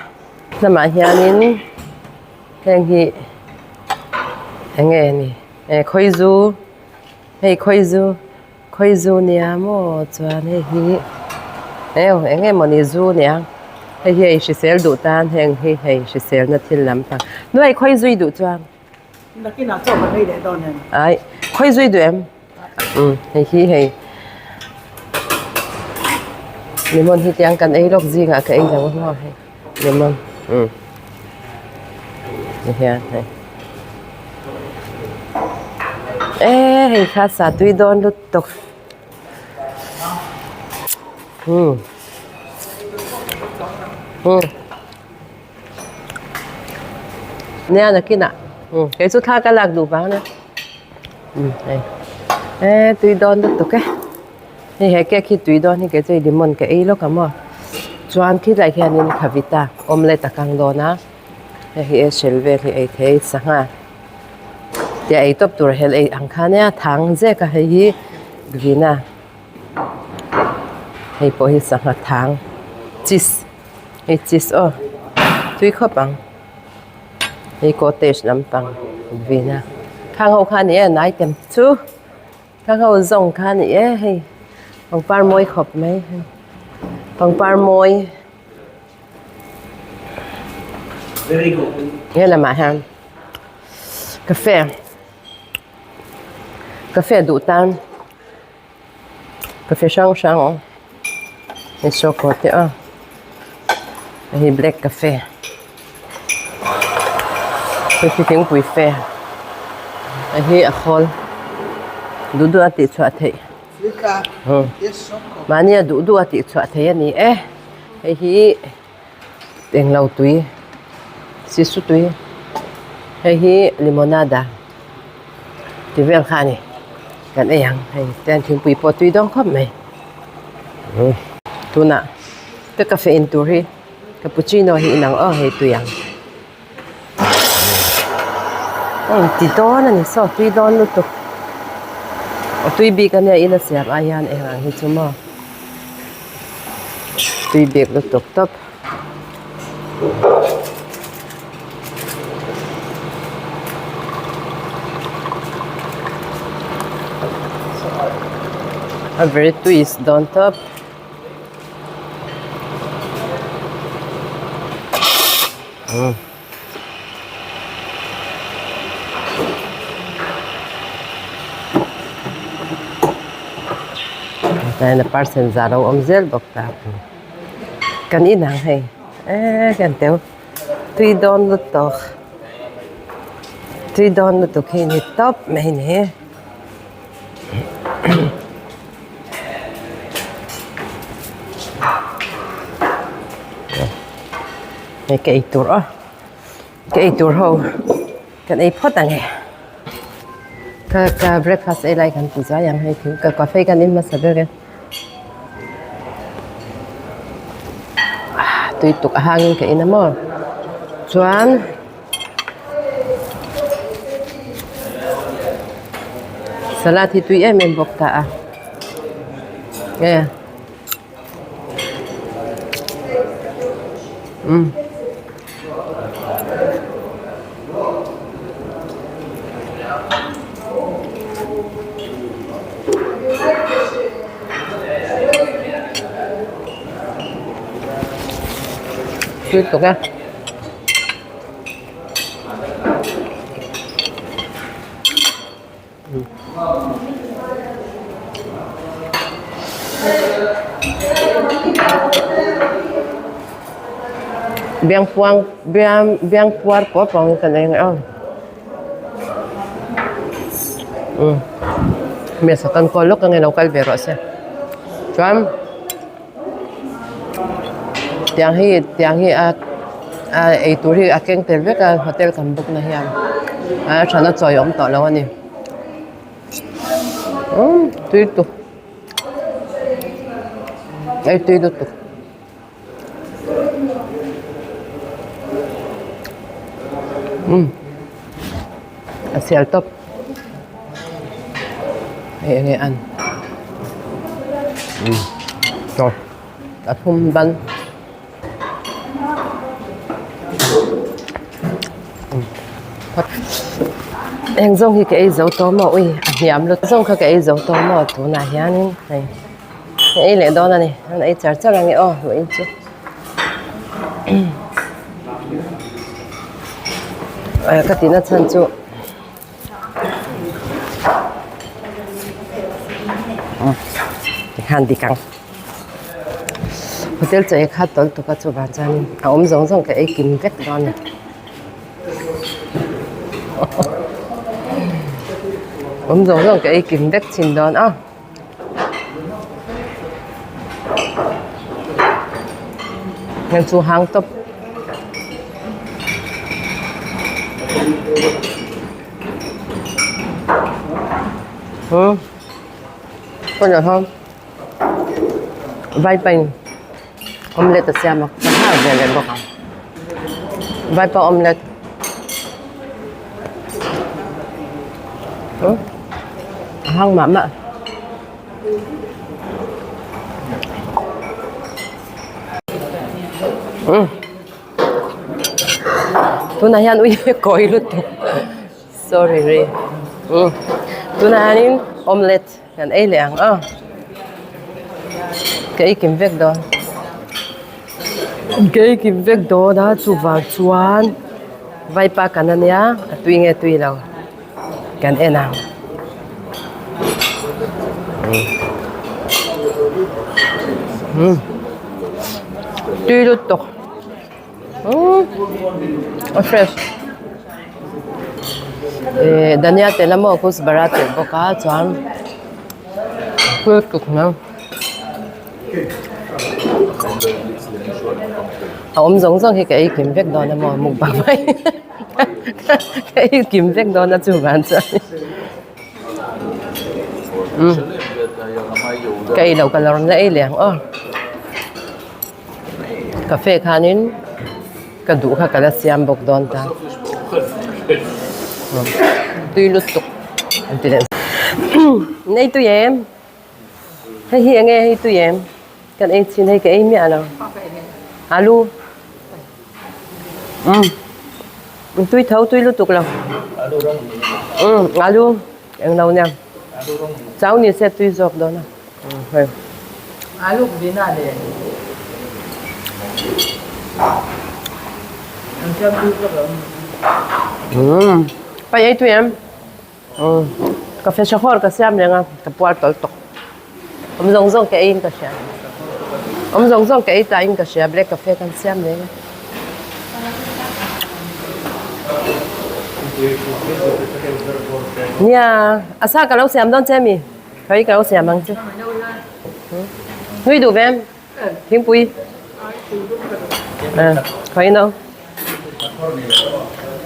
A: lamah hianin heng hi eng nge ni eh khawizu hei khawizu khawizu nia maw chuan hei hi eng eng nge mawni zu nia hei hi a hrisel duh tan heng hi hei hriselna thil lampang nuai khawizu i duh chuan.
B: Nakinah chaw kan ei leh dawn em?
A: Ai khawizu i duh em? Umm hei hi hei lemon hi tiang kan ei lawk zingah ka ei lo a maw hei lemon umm ti hian hei e hei kha sa tui dawn lutuk umm umm nia nakinah umm kei chu thla ka lak duh vang ania umm hei e tui dawn lutuk e hei he cake hi tui dawn hi kei chu hei lemon ka ei lawk ang maw chuan khilai hianin khavita omelette a kang dawn a hei hi e hrel vel hi ei thei sangha tia ei tawp tur hel ei ang kha ania thang zek a hei hi green a hei pawh hi sangha thang cheese. Hei cheese aw tui khawp ang hei cottage lampang vin a khang ho kha a ni e an item chu khang ho zawng kha a ni e hei pangpar mawi khawp mai hei pangpar mawi he lamah hian cafe cafe duh tan. Cafe hrang hrang a awm hei choco te a hei hi black cafe hei hi thingpui fe hei hi a khawl duh duh a tih chhuah theih mahni a duh duh a tih chhuah theih a ni e hei hi englo tui sisu tui hei hi limonada. Ti vel kha a ni kan ei ang hei chuan thingpui pawh tui dawn khawp mai tunah ka cafe in tur hi cappuccino hi inang aw hei tui ang aw ti dawn a ni saw tui dawn lutuk aw tui bik ania ina siam ai hian eng ang hi chu maw tui bik lutuk tawp. A very twist dawn tawp. Umm. Tlaiin a parcel zah lo awm zel bawk ta. Kan inang hei eee kan teu tui dawn lutuk tui dawn lutuk hi ni tawp mai ni. Hei ka ei tur aw ka ei tur ho kan ei phawt ang e. Ka ka breakfast ei lai kan ti zai ang hei thing ka cafe kan in hmasa ber e. Tui tuk a hangin ka in a maw. Chuan salad hi tui em em bawk ta a. Nge. Umm. Tui tuk e. Biang puang biang biang puar pawh pawng ka nei ang umm mesa kan kawl lawk ange lo kal ve rawh se chuan tiang hi tiang hi a a eitur hi a keng tel vek a hotel kan book na hian a thana chawi awm tawh lo a ni umm tui tuk ei tui lutuk. Umm a sial tawp hei enge an umm chaw a thum ban eng zawng hi ka ei zo tawh maw ui a hniam lutuk zawng kha ka ei zo tawh maw tunah hianin hei. Ka ei leh dawn a ni an ei char char ang e aw vawiin chu ka tihna chhan chu tikhan dik ang hotel chaw ei kha tawl tuk a chuvang chuanin a awm zawng zawng ka ei kim vek dawn a ni. Awm zawng zawng ka ei kim vek thin dawn a. Heng chu hang tawp. Hmm. Con nhỏ không? Vai panh omelette a siam a ka nghak ve leh bawk ang. Vaipa omelette. Hmm. A hang mah mah. Hmm. Tunah hian ui kawi lutuk. Sorry ri. Hmm. Tunah hianin omelette kan ei leh ang a. Ka ei kim vek dawn. Ka ei kim vek dawn a chuvang chuan vaipa kan ania a tui nge tui lo kan en ang. Umm tui lutuk umm a fresh eh dhania tel a maw kusbara tel bawk a chuan tui lutuk mai. A awm zawng zawng hi ka ei kim vek dawn a maw mukbang mai ka ei kim vek dawn a chuvang chuan umm ka ei loh ka lo rawn la ei leh ang aw cafe khanin ka duh kha ka la siam bawk dawn ta tui lutuk an ti leh nei tui em. Hei hi enge hei tui em? Kan ei chin hei ka ei miah lo. Alu. Um. Tui tho tui lutuk lo. Um, alu eng lo nia. Chau ni se tui zawk dawn a. Um, hei.
B: Alu bina le. Ang siam tui zawk lo.
A: Um. Pai ei tui em? Umm ka fesha hawr ka siam reng a ka puar tawlh tawk awm zawng zawng ka eiin ka hria awm zawng zawng ka ei ta in ka hria black cafe kan siam reng a. Nia a sa ka lo siam dawn che mi khawi ka lo siam ang che nui duh ve em thingpui khawi no.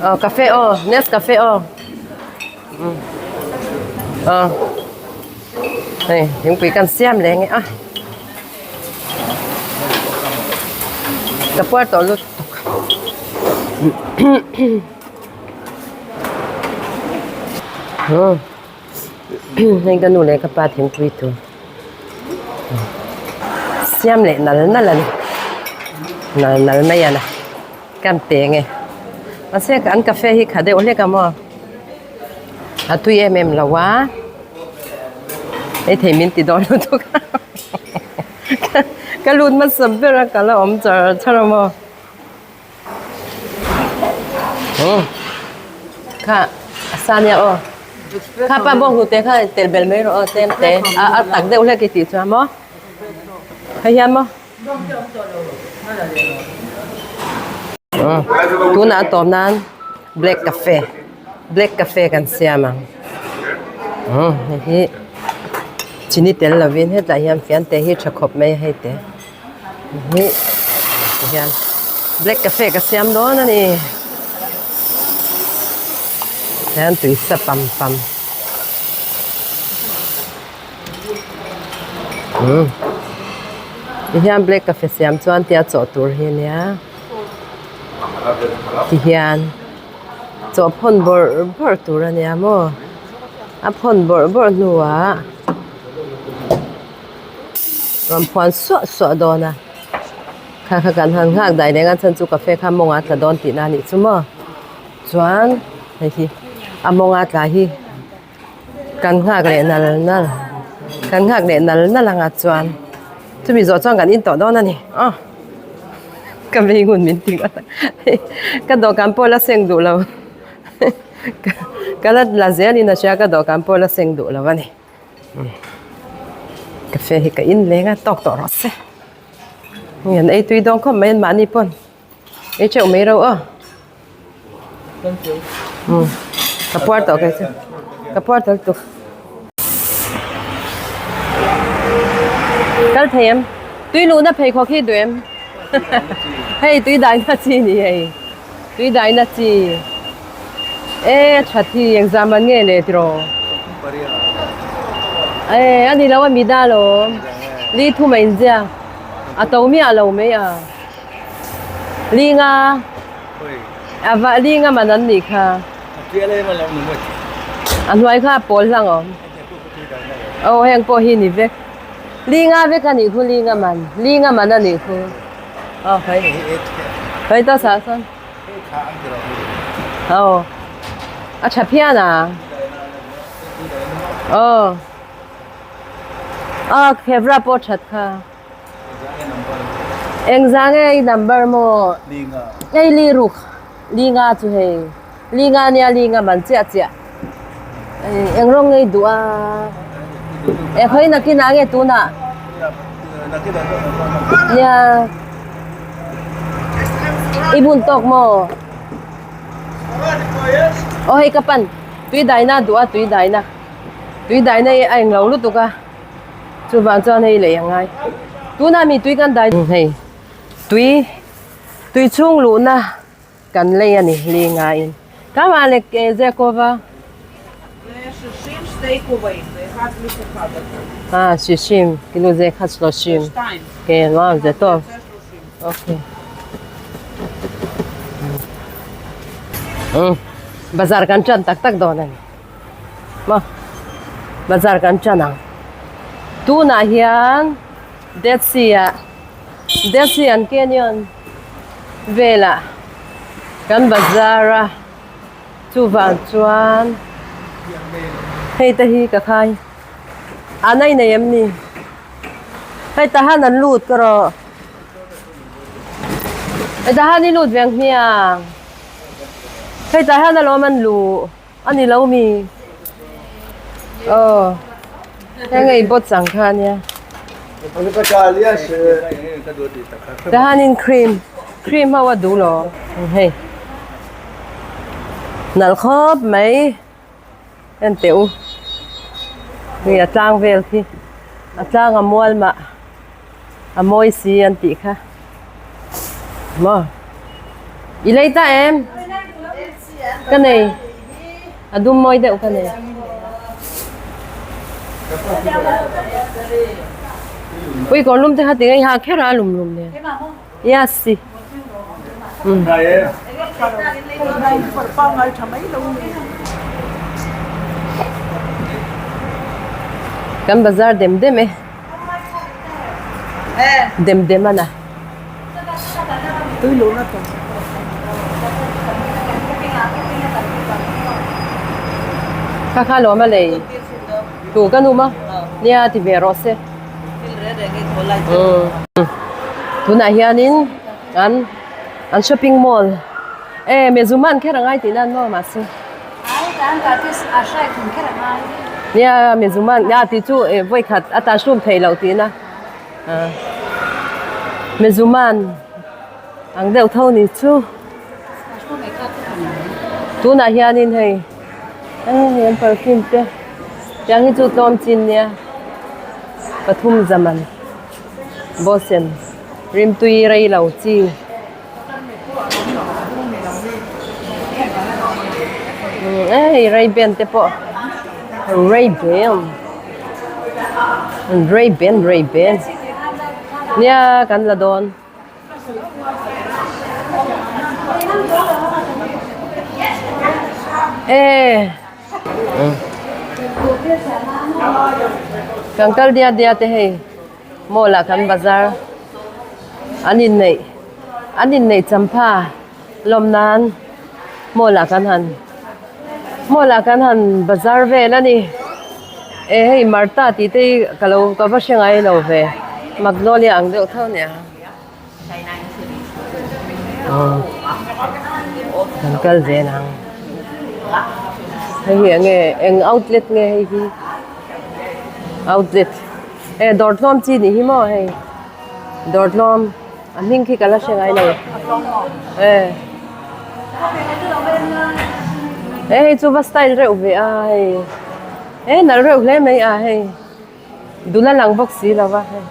A: Aw cafe aw Nescafe aw. Aw hei thingpui kan siam leh nge a ka puar tawh lut tuk hei ka nu leh ka pa thingpui tur siam leh nal nal a ni nal nal mai a na kan pe nge mahse an cafe hi kha deuh hlek a maw. A tui em em lo a, hei thei min ti dawn lutuk a, ka lut hmasa ber a ka la awm char char a maw. Kha a sa nia aw, kha pa bawng hnute kha tel bel mai rawh aw tlem te, a tak deuh hlek i tih chuan maw, hei hian maw. Tunah a tawp nan black cafe black cafe kan siam ang hei hi chini tel lovin hetlai hian fian te hi tha khawp mai a hei te hi tihian black cafe ka siam dawn a ni tihian tui sa pam pam. Tihian black cafe siam chuan tia chawh tur hi ania tihian chawh phawn bawrh bawrh tur ania maw a phawn bawrh bawrh hnuah rawn phuan suah suah dawn a kha kha kan han nghak daih reng a chhan chu cafe kha mawng a tla dawn tihna a nih chu maw chuan hei hi a mawng a tla hi. Kan nghak leh nal nal kan nghak leh nal nal anga chuan chumi zawh chuan kan in tawh dawn a ni aw ka vei ngun min ti ngawt a ka dawhkan pawh la seng duh lo ka la la zel in a hria ka dawhkan pawh la seng duh lo a ni cafe hi ka in leng a tawk tawh rawh se hei an ei tui dawn khawp mai an mahni pawn. Ei teuh mai reuh a. Umm ka puar tawh kei chu ka puar tawh lutuk. Kal thei em? Tui luhna pheikhawk hi duh em? Hei tui daina chi ni hei tui daina chi e that hi engzah man nge le tiraw e a ni lo a mi da lawm li thum a inziak a to miah lo mai a. Linga a va linga man an nih kha a hnuai kha a pawl hlang awm aw heng pawh hi ni vek linga vek a nih khu linga man linga man a nih khu aw hei hei ta sa sawn aw a tha phian a aw a khevra pawh that kha. Engzah nge i number maw? Hei li ruk li nga chu hei li nga nia li nga man chiah chiah eng rawng nge i duh a e khawi nakinah nge tunah nia i bun tawk maw aw hei ka pan tui daina duh a tui daina tui daina hi a englo lutuk a. Chuvang chuan hei lei a ngai. Tunah mi tui kan dai hei tui tui chhung luhna kan lei a ni li ngaiin. Kama le Zekova. Ah shishim kilo ze khat shloshim. Ke no ze to. Okay. Um bazar kan chan tak tak dawn a ni. Maw bazar kan tan ang tunah hian Dead Sea ah Dead Sea an canyon velah kan bazar a chuvang chuan hei te hi ka khai an a inei em ni hei tah hian an lut ka rawh hei tah hian i lut ve ang hmiang hei tah hian alawm an luh. A ni lo mi? Aw heng hei bawt chang kha a nia. Tahanin cream cream ho a duh lo hei nalh khawp mai en teh u hei a tlang vel khi a tlang a mual mah a mawi si an tih kha maw i lei ta em? Ka nei. A dum mawi deuh ka nei. Ui kawr lum te kha tinge i ha kher a lum lum nen. Yes si. Kan bazar dem dem e. Dem dem a na. Kha kha lawm a lei. Tu ka nu maw? Nia ti ve rawh se. Tunah hianin an an shopping mall e mezuman kher a ngai tih nan maw mahse nia mezuman nia tih chu eh vawikhat a tan hlum theih loh tihna mezuman ang deuh tho ni chu tunah hianin hei. Hei an perfume te tiang hi chu tlawm chin nia pathum zaman bawsen rimtui rei lo chi hei ray ban te pawh ray ban ray ban ray ban nia kan la dawn. E kan kal dia dia te hei mall ah kan bazar an inneih an inneih champha lawm nan mall ah kan han mall ah kan han bazar vel a ni e hei Martha tih te hi ka lo ka va hre ngai lo ve Magnolia ang deuh tho nia. Kan kal zel ang. Hei hi enge eng outlet nge hei hi outlet e dawr tlawm chi nih hi maw hei dawr tlawm a hming khi ka la hre ngai lo e e hei chu va style reuh ve a hei e nalh reuh hle mai a hei. Dul a lang bawk si lo va hei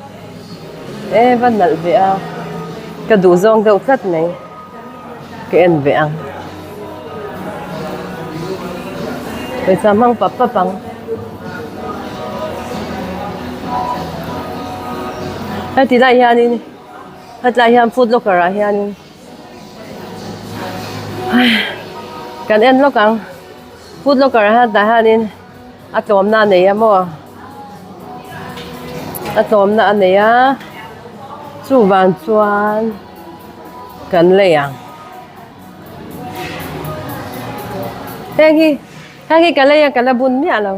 A: e va nalh ve a ka duh zawng deuh tlat mai ka en ve ang pawisa hmang pap pap ang heti lai hianin hetlai hian food locker ah hianin kan en lawk ang food locker ah hian tah hianin. A tlawmna a nei a maw a tlawmna a nei a chuvang chuan kan lei ang heng hi heng hi ka lei a ka la bun miah lo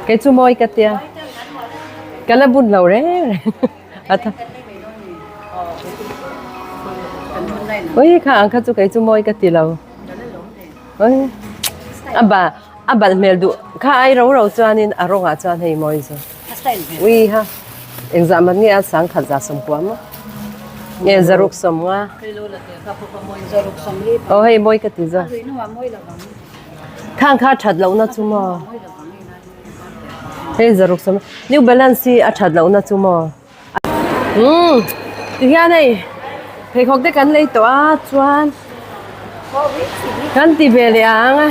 A: kei chu mawi ka tia ka la bun lo reng reng a tha ui kha ang kha chu kei chu mawi ka ti lo. A ba a balh hmel duh kha ai ro ro chuanin a rawngah chuan hei mawi zawk ui ha engzah man nge a sangkhat za sawmkua maw nge zaruk sawmnga aw hei mawi ka ti zawk khang kha that lohna chu maw hei zaruk sawm new balance hi a that lohna chu maw. Umm tihian hei pheikhawk te kan lei tawh a chuan kan ti ve leh ang a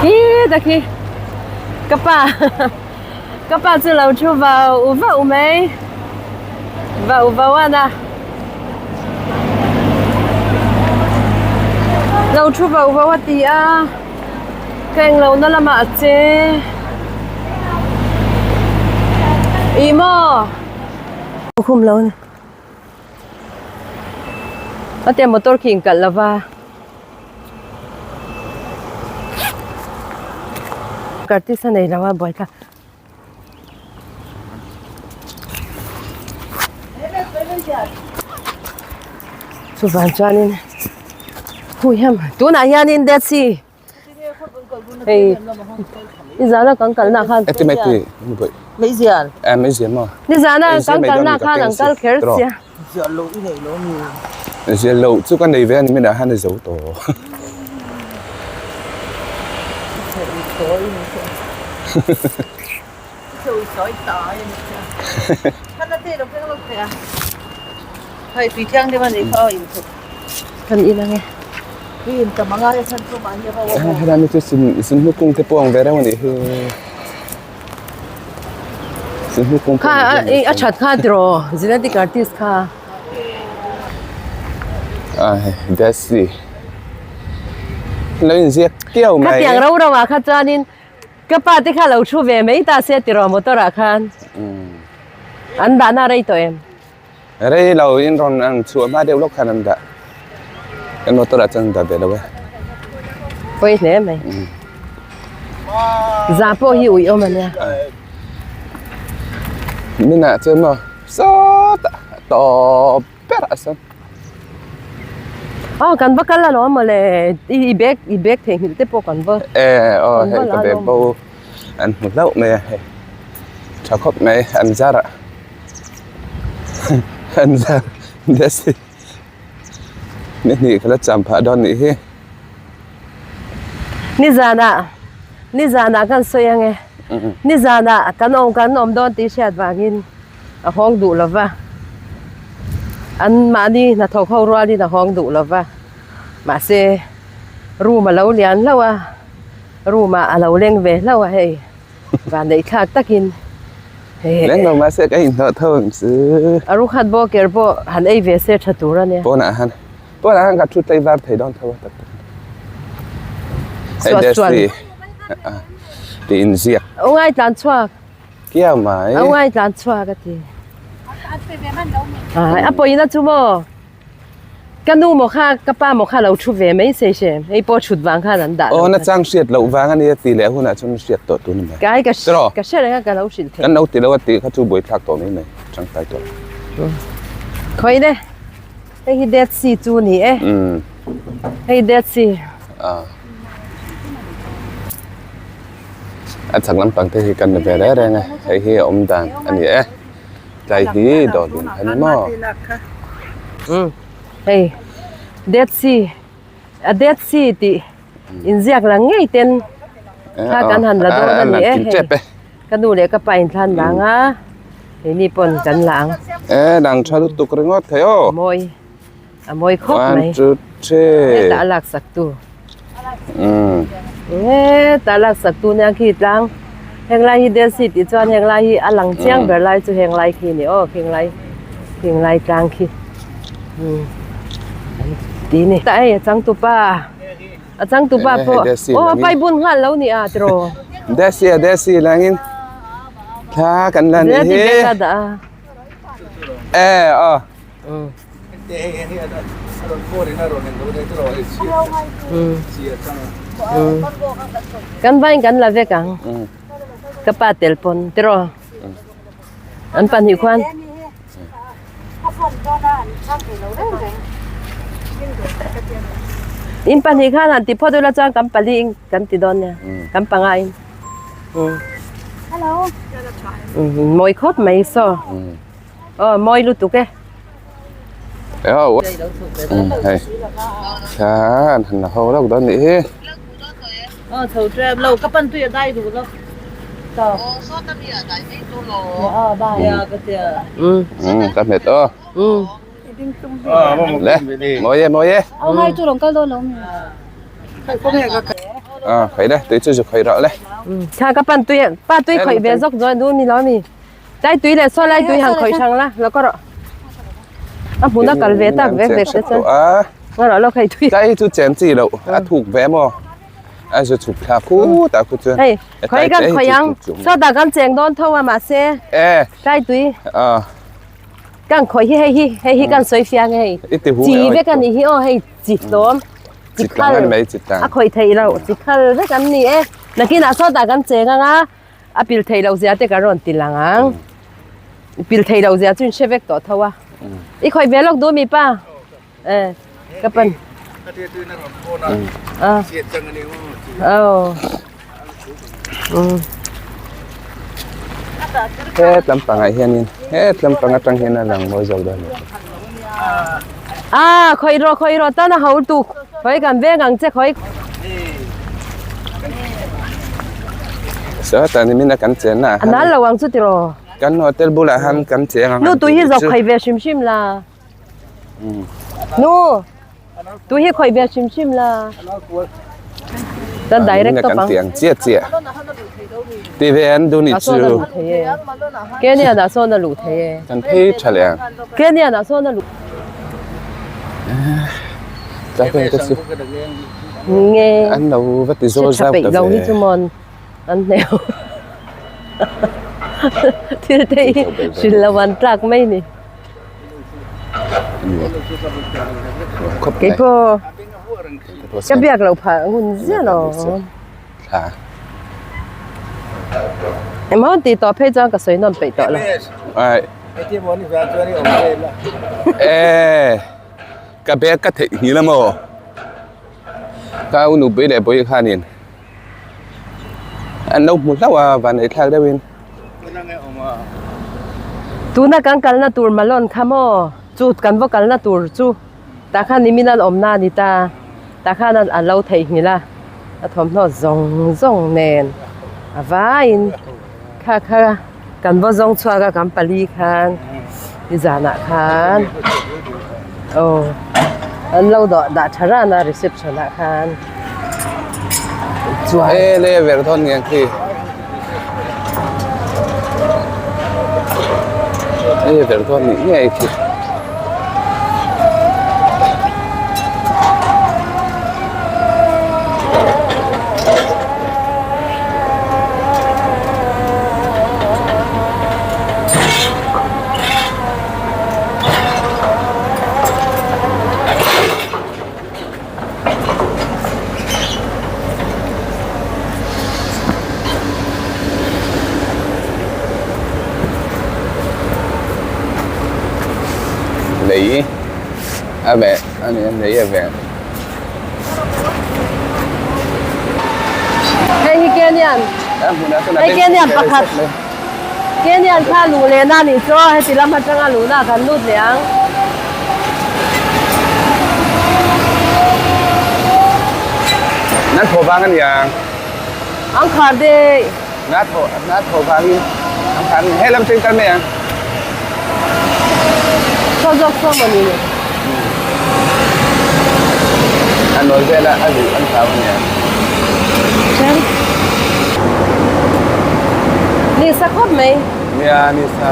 A: khita khi ka pa ka pa chu lo thu vau vau mai vau vau a na lo thu vau vau a ti a ka englo na lamah a che. Ih maw khum lo a ni a tia motor khi inkalh lo va kartisa nei lo a buai thlak. Chuvang chuanin hui hian tunah hianin Dead Sea hei nizana kan kalna khan nizana kan kalna khan an kal kher sia.
C: Zial chu ka nei ve a ni minah hian a zo tawh.
A: Kan in ang e.
C: Helai mi chu sinhnu kung te pawh ang ve reuh a nih hi. Sinhnu kung
A: Kha a that kha tiraw genetic artist kha.
C: A hei Desi lo inziak kiau mai.
A: Khatiang ro ro ah kha chuanin ka pa te kha lo thu ve mai ta se tiraw motor ah khan. An dahna rei tawh em?
C: Rei lo in rawn ang chhuah hma deuh lawk khan an dah. Kan motor ah chuan an dah ve lo e.
A: Pawi hle mai. Za pawh hi ui awm ania.
C: Minah chuan maw sawtah a tawp ber a sawn.
A: Aw kan va kal alawm mawle i bag i bag theihnghilh te pawh kan va.
C: E aw hei ka bag bo an hmu hlauh mai a hei. Tha khawp mai an zar ah. An zar desi ni hnih ka la cham phah dawn nih hi.
A: Nizanah nizanah kan sawi ange nizanah kan awm kan awm dawn tih hriat vangin a hawng duh lova an mahni hnathawk ho rualin a hawng duh lova mahse room a lo lian hlauh a room ah a lo leng ve hlauh a hei. Vanneih thlak takin he
C: Leng lo mahse ka inhlawh tho ang chu.
A: A rukhat bawker pawh han ei ve se tha tur a nia.
C: Pawnah han pawnah han ka thu tlei var thei dawn tho a tak tak.
A: Suat chuan.
C: Ti inziak.
A: Au ngai tlan chhuak.
C: Kiau mai.
A: Au ngai tlan chhuak a ti. A pawina chu maw. Ka nu maw kha ka pa maw kha lo thu ve mai se se hei pawh thut vang khan an dah lo.
C: Aw na chang hriat loh vang a nia ti leh hunah chuan hriat tawh tur ni mai.
A: Kai ka ka hre reng a ka lo hrilh theih.
C: Kan lo ti lo a tih kha chu buaithlak tawh mai mai tangkai tawh.
A: Khawi ne hei hi Dead Sea chu ni e. Hei Dead Sea.
C: A chak lampang te hi kan la ve reng reng a hei hi a awm dan a ni e. Tlai hi dawr lian kha ni maw?
A: Umm hei Dead Sea a Dead Sea tih inziak lang ngei ten thla kan han la dawn a ni e hei ka nu leh ka pa in thla an la ang a keini pawn kan la ang.
C: E dang tha lutuk ringawt thei aw.
A: Mawi a mawi khawp mai.
C: One two three.
A: Hetah a lak sak tu.
C: Umm.
A: Hetah a lak sak tu nia khi tlang heng lai hi Dead Sea tih chuan heng lai hi a lang chiang ber lai chu heng lai khi a ni aw khing lai khing lai tlang khi umm an ti ni. Tah hei a changtupa a changtupa pawh aw a pai bun nghal lo ni a tiraw.
C: Dead Sea a Dead Sea langin thla kan la ni hi. E aw.
A: Kan vain kan la vek ang ka pa tel pawn tiraw an pahnih khuan in pahnih khan han ti phawt ula chuan kan pali in kan ti dawn nia kan panga in mawi khawp mai saw. Aw mawi lutuk e.
C: Aw hei khan han la ho lawk dawn nih hi.
B: Aw chho tlem lo ka pan tui a dai duh lo.
C: Um ka hmet aw. Le mawi e mawi e.
D: Aw ngai chu rawn kal dawn lo mi.
C: A khawi le tui chu zu khawi rawh le.
A: Kha ka pan tui pa tui khawih ve zawk dawn duh ni lo mi. Tlai tui leh saw lai tui han khawih hrang la, lo ka rawh. A hmun a kal ve tak vek vek te chuan. Nga rawh lo khai tui.
C: Tlai chu chen chi loh, a thuk ve maw. A zu chhuk thla khu ta khu chuan.
A: Hei, khawi kan khawi ang. Saw ta kan cheng dawn tho a mahse.
C: E.
A: Tlai tui.
C: A.
A: Kan khawi hi hei hi, hei hi kan sawi fiang e hei. Chi vek a nih hi aw hei chi tlawm. Chi khal. A khawi theih loh, chi khal vek an ni e. Nakinah saw ta kan cheng ang a. A pil thei loh zia te kan rawn ti lang ang. Pil thei loh zia chu in hre vek tawh tho a. I khawih ve lawk duh mi pa? Eh, ka pan. Ah. Oh. Mm.
C: Het lampangah hianin het lampang atang hian a lang mawi zawk dawn a ni.
A: Ah, khawih rawh khawih rawh tan a ho tuk. Khawi kan veng ang che khawi.
C: Sawtah ni min a kan chen na.
A: A nal lo ang chu tiraw.
C: Kan hotel bulah han kan cheng ang.
A: Nu tui hi zawk khai ve hrim hrim la. Nu. Tu hi khawih ve hrim hrim la. Kan direct tawp ang.
C: Kan ti ang chiah chiah. Ti ve an duh ni chu.
A: Kenian ah sawn a luh thei e.
C: Kan phei tha leh ang.
A: Kenian ah sawn a luh.
C: Tlai vel te chu.
A: Nge.
C: An lo va ti zawl zau ta ve.
A: Tha peih lo hi chu mawn an hneu. Thil te hi hrilh lo an tlak mai ni. Kei pawh ka biak loh phah ngun ziah lo. Engmah tih tawh phei chuan ka sawi nawn peih tawh lo.
C: E ka bag ka theih nghil a maw? Ka u nupui leh bawihi khanin an lo hmu hlauh a van ei thlak deuhin.
A: Tuna kan kalna tur Malone kha maw? Chu kan va kalna tur chu tah khan nimin an awmna a ni ta. Tah khan an lo theihnghilh a, a thawmhnaw zawng zawng nen a vaiin kha kha kan va zawng chhuak a kan pali khan nizanah khan aw an lo dawh dah tha ran a reception ah khan chuan
C: e le ver thawn nge khi e ver thawn ni ngei khi Lei a veh a ni a lei a veh.
A: Hei hi Kenyan hei Kenyan pakhat Kenyan kha luh lehna a nih chu aw heti lam atanga luhna kan lut leh ang.
C: Nan thaw vang a niang.
A: Ang khar dei.
C: Na thaw na thaw vangin ang khar ni. He lam cheng kal mai ang.
A: Saw zawk saw maw ni ni.
C: A nawi vel a a luh an hlau a niang.
A: Chen. Ni sa khawp mai.
C: Nia ni sa.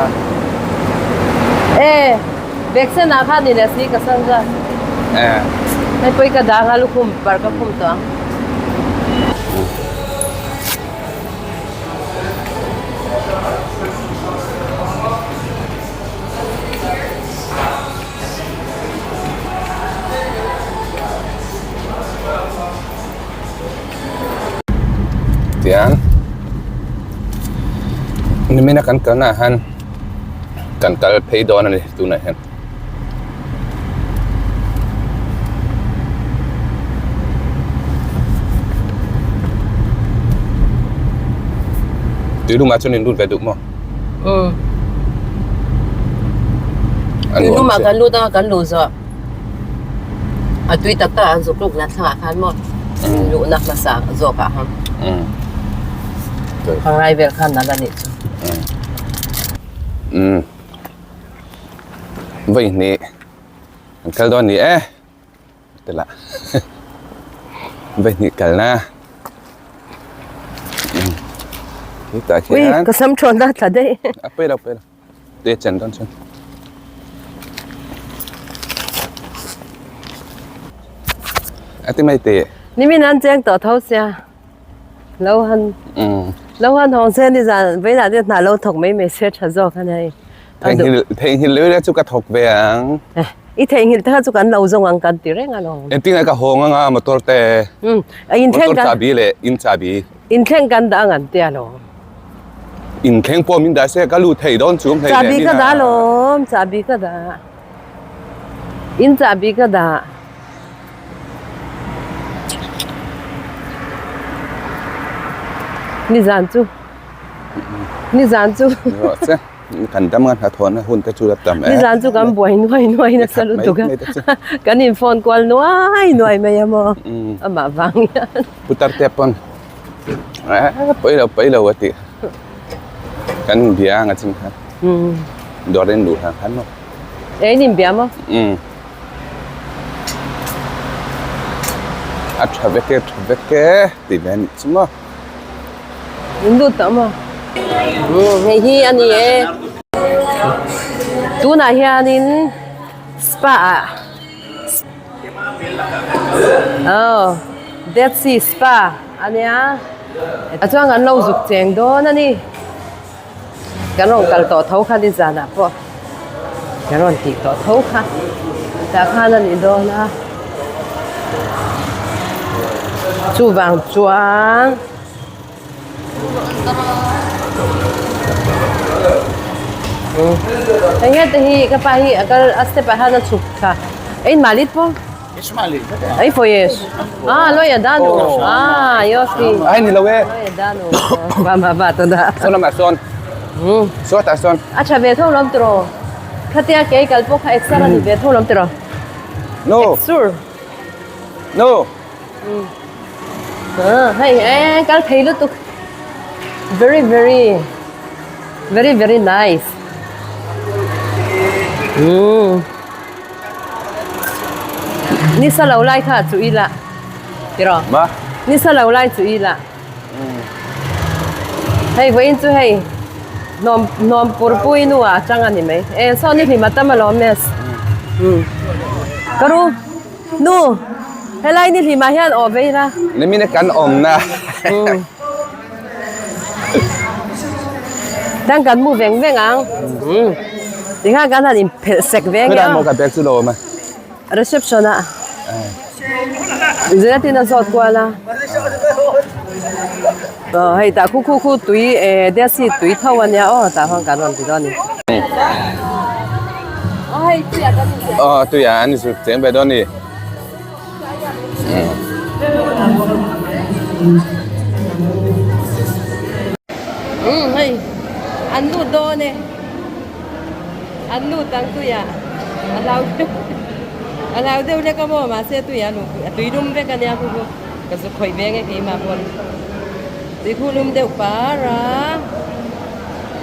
A: E vaccine ah khan ni leh si ka san zat.
C: E.
A: Hei pawh i ka dang a lukhum par ka khum tawh ang.
C: Tiang nimina kan kalna ah hian kan kal phei dawn a ni tunah hian. Tui lumah chuan in lut ve duh maw?
A: Umm. Tui lumah kan lut a, kan luh zawh a tui tak tak an zuk luk na thlangah khan maw luhna hmasa zawk ah khan pangngai vel khan nalh a nih chu.
C: Umm. Vawi hnih an kal dawn ni e ti lah vawi hnih kalna hetah hian
A: ui ka sam thawn a tla daih
C: a pawi lo pawi lo te chen dawn chuan a ti mai teh
A: nimin an cheng tawh tho sia. Lo han lo han hawng se ni zan vawilah te hna lo thawk mai mai se tha zawk a ni.
C: Theihnghilh theihnghilh leh leh chu ka thawk ve ang.
A: I theihnghilh te kha chu kan lo zawng ang kan ti reng alawm.
C: Engtin nge ka hawng anga motor te.
A: Inthleng
C: motor chahbi leh in chahbi.
A: Inthleng kan dah ang an ti alawm.
C: Inthleng pawh min dah se ka lut thei dawn chu hmei leh
A: Chahbi ka dah alawm chahbi ka dah. In chahbi ka dah. Nizan chu Nizan chu
C: Kan dam nga hnathawhna hun te chu la tam e.
A: Nizan chu kan buai nuai nuai nasa lutuk a. Kan in phone kual nuai nuai mai a maw. Amah vang hian.
C: Putar te pawn pawi lo pawi lo a tih. Kan bia anga chin khan. Dawr in luh hlan khan maw.
A: Ei in bia maw?
C: A tha vek e tha vek e tih ve a nih chu maw.
A: In lut tawh maw? Umm hei hi a ni e. Tunah hianin spa ah aw Dead Sea Spa a nia a chuan kan lo zuk cheng dawn a ni. Kan rawn kal tawh tho kha nizanah pawh kan rawn tih tawh tho kha tah khan a nih dawn a chuvang chuan eng nge te hi ka pa hi a kal a step ah hian a chhuk thla ein malit pawh Ei foi es ah lo ya danu ah yo si
C: Ai ni lo e.
A: Lo ya danu va va va to da
C: Sawn lamah sawn. Sawtah sawn.
A: A tha ve tho lawm tiraw. Khatia kei kal pawh kha exer a ni ve tho lawm tiraw.
C: No.
A: Exer.
C: No.
A: Ah hei e kal thei lutuk. Very very very very nice. Mm. Nisa lo lai kha chu ila tiraw
C: Ma
A: nisa lo lai chu ila hei vawiin chu hei hnawm hnawm pur pui nu ah atang a ni mai e saw ni hlim a tam alawm mes ka ru nu helai ni hlim ah hian awh ve ila
C: Nimin a kan awmna
A: Tang kan mu veng veng ang. Tikhan kan han inphelh sek ve nge a.
C: Khawilai maw ka bag chu lo awm a?
A: Reception ah. Ziratin a zawt kual a. Aw hei tah khu khu khu tui eh Dead Sea tui tho a nia aw tah khan kan rawn ti dawn a ni. Aw hei tuiah kan inziah.
C: Aw tuiah an inzut cheng ve dawn a ni.
A: Umm hei an lut dawn e an lut ang tuiah a hlau deuh a hlau deuh hlek a maw mahse tuiah a luh a tui lum vek a nia khu chu ka zu khawih ve nge keimah pawn tui khu lum deuh par a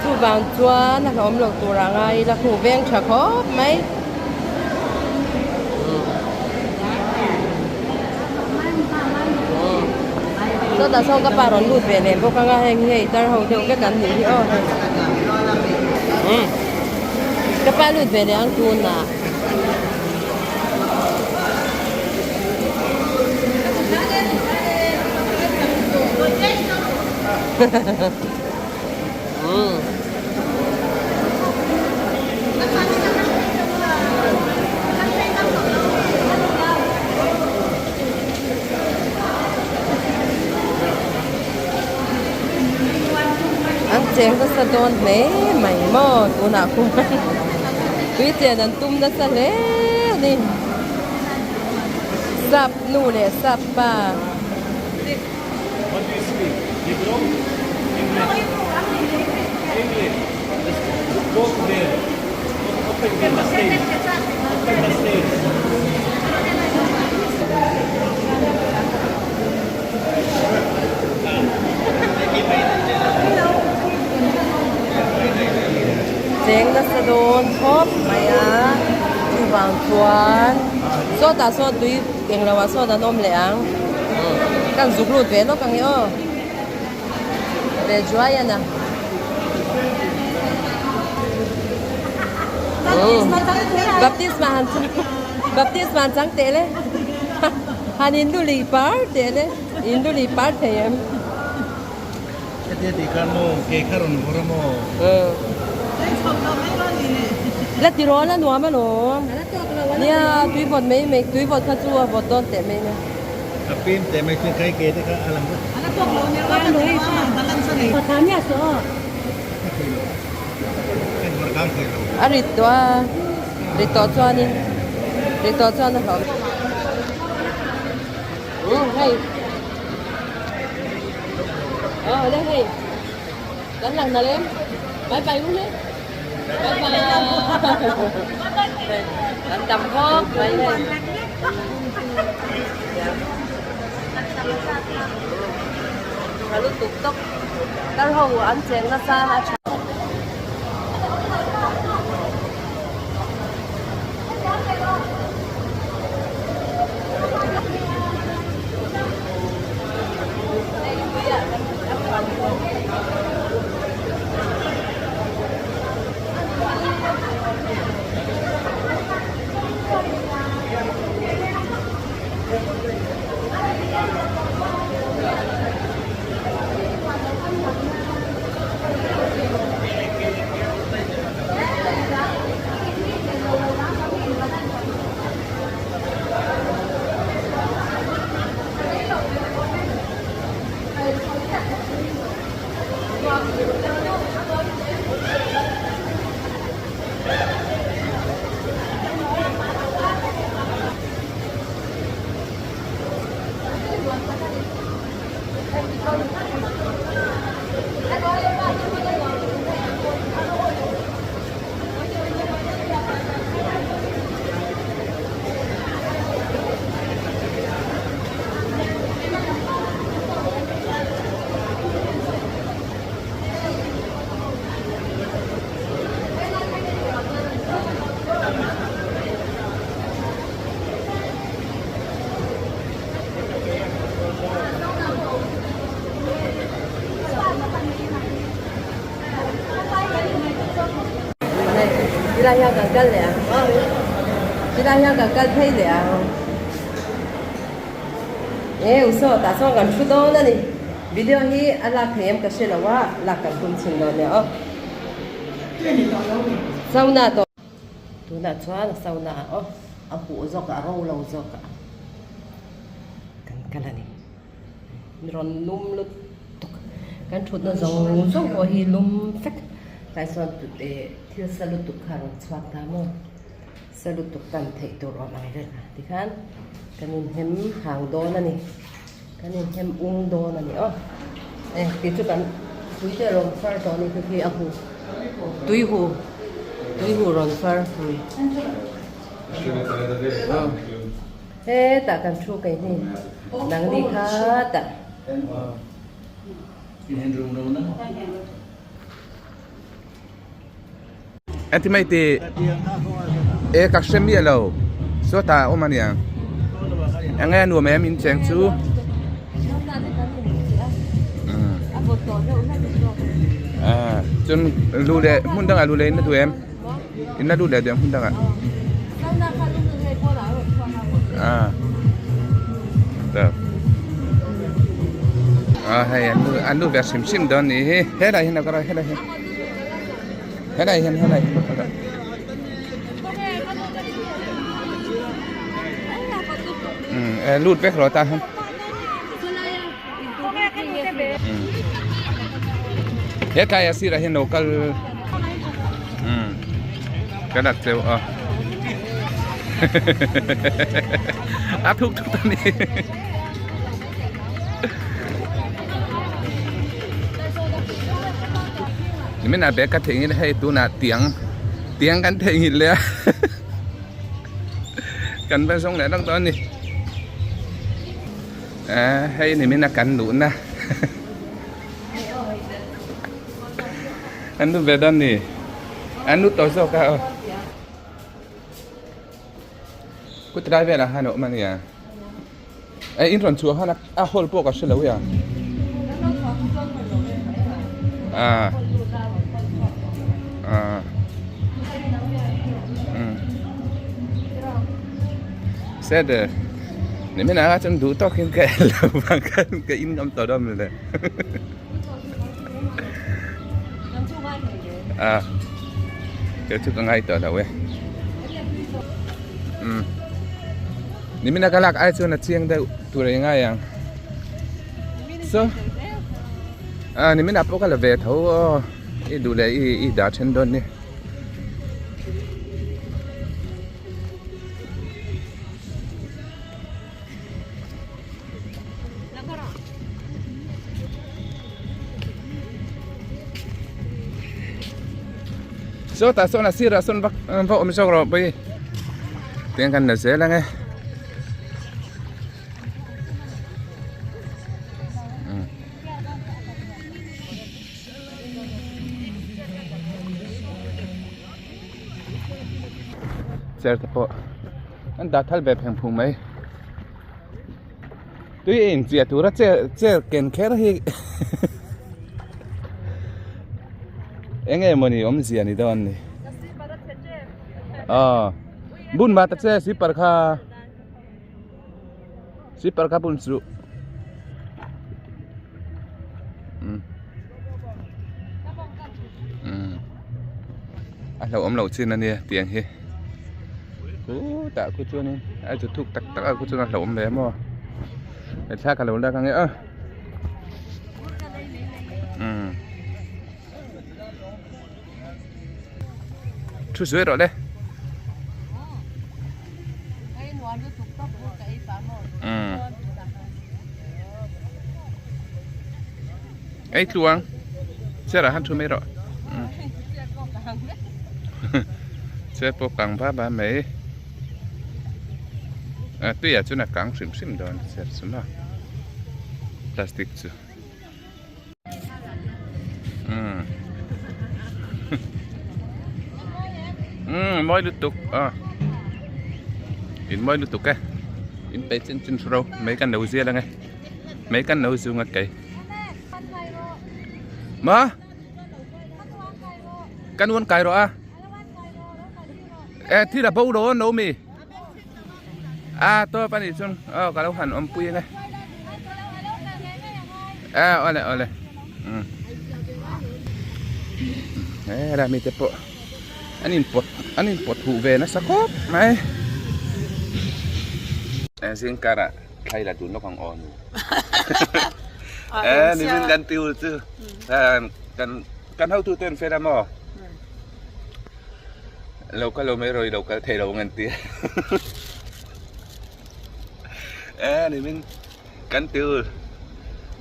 A: chuvang chuan a hlauhawm loh tur a ngai ila khu veng tha khawp mai. Sawtah sawn ka pa rawn lut ve leh bawk anga heng hi hei tar ho deuh vek an nih hi aw hei ka pa lut ve leh ang tunah. An cheng nasa dawn hle mai maw tunah khuan tui chen an tum nasa hle a ni sap nu leh sap pa.
D: What do you speak? Hebrew? English? English. Just go there. Open the stage. Open the stage.
A: Cheng nasa dawn khawp mai a chuvang chuan sawtah sawn tui englo ah sawn an awm leh ang. Kan zuk lut ve lawk ang e aw. Ve juai a na. Baptisma han baptisma han chang teh le. Han in lu li par teh le. In lu li par thei em.
D: Hetia tih khan maw ke kha rawn vawr a maw?
A: La ti rawl a nuam alawm. Nia tui vawt mai mai tui vawt kha chu a vawt dawn teh mai nia.
D: A pim teh mai chuan kai ke te kha a lang vek.
A: A rit tawh a rit tawh chuanin rit tawh chuan a hlawm. Umm hei. Ờ đây hei. Kan lang nalh em. Bye bye u le. Bye bye. Kan tam khawp mai hei. Tha lutuk tawp. Kar ho an cheng nasa a tha. Tilai hian kan kal leh ang tilai hian kan kal phei leh ang e u saw tah chuan kan thu dawn a ni video hi a lak thei em ka hre lo a lak kan tum chhin dawn nia aw sauna tawh. Tunah chuan a sauna ah aw a huh zawk a a ro lo zawk a kan kal a ni. Rawn lum lutuk kan thutna zawng zawng pawh hi lum vek tlai chuan eh thil sa lutuk kha a rawn chhuak ta maw sa lutuk tan theih tur awm ang vel a tikhan kan inhem hang dawn a ni kan inhem ung dawn a ni aw eh tih chu kan tui te rawn far tawh a ni khi a hu tui hu tui hu rawn far hui. Hetah kan thu kei hi nang ni kha tah.
C: Ati mai ti e ka hre miah lo sawtah a awm ania enge a nuam em in cheng chu chuan lu leh hmun dangah lu leh in la duh em. In la lut leh duh ang hmun dangah. Ah. Ah hei an lu an lu ve hrim hrim dawn ni hi. Helai hian a kal a helai hian. Helai hian helai hian a kal a. Um lut vek rawh ta hian. He tlai a sirah hian lo kal umm ka lat cheu a a thuk thut a ni nimin ah bag ka theihnghilh hei tunah tiang tiang kan theihnghilh leh a kan va zawng leh lawk dawn a ni. Ehh hei ni min a kan luh na an lut ve dawn ni an lut tawh zawk a aw kut lai velah khan a awm a nia eh in rawn chhuah khan a hall pawh ka hre lo ya ah ah umm set e. Ni min ah chuan duh tawk hian ka en lo vang khan ka in ngam tawh dawn mawle a kei chu ka ngai tawh lo e umm ni min a ka lak ai chuan a chiang deuh tur a ngai ang so a ni min ah pawh ka la ve tho aw i duh leh i dah then dawn ni. Sawtah sawn a sirah sawn va va awm zawk rawh pawh hi tiang kan la zel ang e. Chair te pawh an dah thal ve pheng phung mai tui a inchiah tura chair chair ken kher hi eng nge mawni awmzia ni dawn ni aw bun mah ta che sipar kha. Slipper kha bun suh. Umm. Umm. A hlauhawm loh chin ania tiang hi. Khutah khu chuanin a zu thuk tak tak a khu chuan a hlauhawm ve maw. He thla ka lo lak ange a. Umm. Thu zuai rawh le. Umm. Ei tluang. Chair ah han thu mai rawh. Umm. Chair pawh kang va va mai. A tuiah chuan a kang hrim hrim dawn chair chu maw. Plastic chu. Umm mawi lutuk a in mawi lutuk e in peih chin chin hru ro mai kan lo zial ange mai kan lo zung a kei ma kan uan kai rawh a e thil a bo lo an lo mi. A tawp a nih chuan aw ka lo han awmpui ang e. A awle awle. Um. He la mi te pawh an in pawt an in pawt huh ve nasa khawp mai. Zingkarah thlai la dun lawk ang aw nu. E nimin kan tiu chu kan kan hotu ten fel a maw. Lo kal lo mai rawh i lo kal thei lo ang an ti e ni min kan ti ul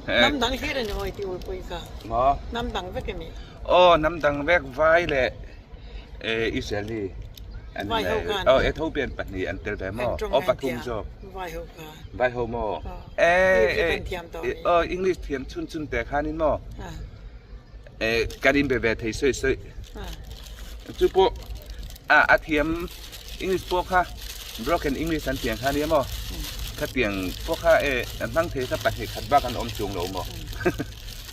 E: Hnam dang hlir a ni awi ti ul pawh i ka
C: maw
E: hnam dang vek a ni
C: aw hnam dang vek vai leh e Israeli an
E: Vai ho khan
C: aw Ethiopian pahnih an tel ve maw aw pathum zawk
E: vai ho kha
C: vai ho maw e e aw English thiam chhun chhun te khanin maw e kan inbe ve thei sawi sawi chu pawh a a thiam english pawh kha broken english an tiang kha nia maw khatiang pawh kha e an hmang thei kha pahnih khat bak an awm chung lo maw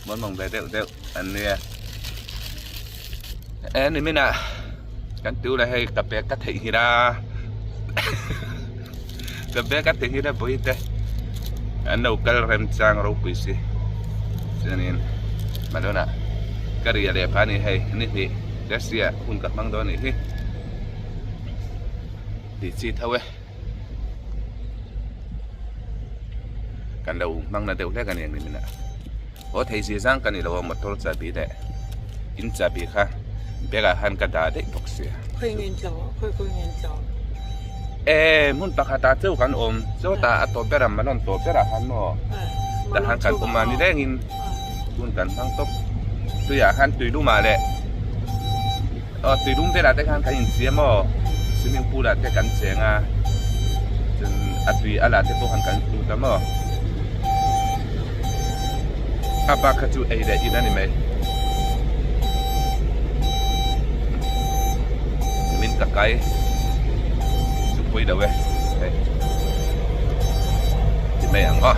C: mawn mawng ve deuh deuh an nia e nimin ah kan tu la hei ka bag ka theihnghilh a ka bag ka theihnghilh a vawi te an lo kal remchang ropui si chuanin maluna ka ria leh phah a ni hei ni hnih Russia hun ka hmang dawn a nih hi tih chi tho e kan lo hmang na deuh hlek a ni ang nimin ah haw thei zia zang ka ni lo a motor chahbi leh in chahbi kha bag ah khan ka dah daih bawk sia. E hmun pakhat ah chauh kan awm chawtah a tawp ber a malawm tawp ber ah khan maw tah khan kan awm a ni reng in hun kan hmang tawp tuiah khan tui lum ah leh aw tui lum velah te khan kan insiam aw swimming pool ah te kan cheng a chuan a tui a lah te pawh khan kan lut a maw a bak kha chu ei leh in a ni mai min ka kai chu pui lo e hei ti mai ang aw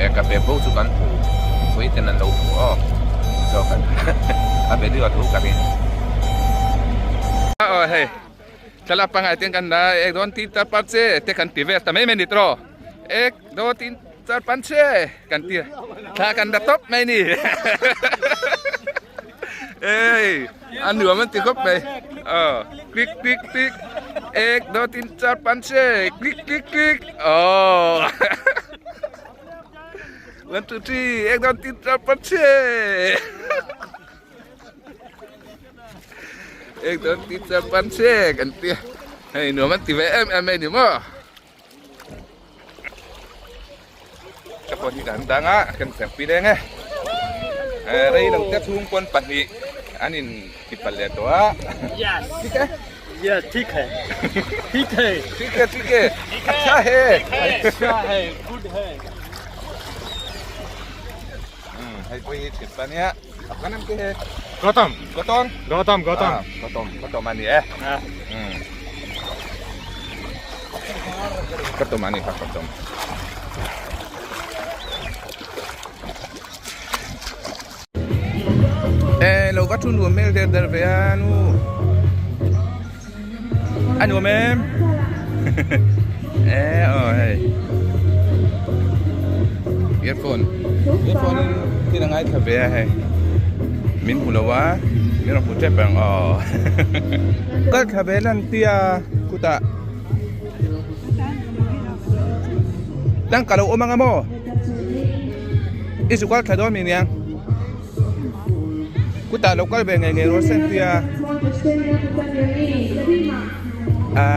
C: e ka pe bo chu kan hmu pui ten an lo hmu aw zawk an a be deuh a thu ka rin aw hei thlalak pangai ten kan la ek dawn tin tar par che te kan ti vel ta mai mai ni tawh ek dawn tin tar pan che kan ti thla kan la tawp mai ni ei a nuam an ti khawp mai aw click click click ek dawn tin tar pan che click click click aw 1 2 3 ek dawn tin tar pan che Ek dawn ti char pan che kan ti hei nuam an ti ve em em mai ni maw ka phone hi kan dang a kan siam pui leng e rei lo te chhung pawn pahnih an in ti palh leh tawh a
D: yes
C: thik e
D: yes thik hai thik hai
C: thik e thik e acha he
D: acha hai good hai
C: hei pawh hi thin pa nia Ka nam ke he.
D: Gautam.
C: Gautam.
D: Gautam, Gautam.
C: Ah, Gautam, Gautam ani eh.
D: Ah.
C: Gautam ani ka Gautam. Eh, lo va thu nuam hmel der der ve a nu. A nuam em? E aw hei earphone earphone in thil a ngaithla ve a hei min hmu lo a min rawn hmu tep ang aw kal thla ve lan tia khutah tangka lo awm ang a maw i zu kal thla dawn mi nia. Kutah lo kal ve ngei ngei rawh se tia a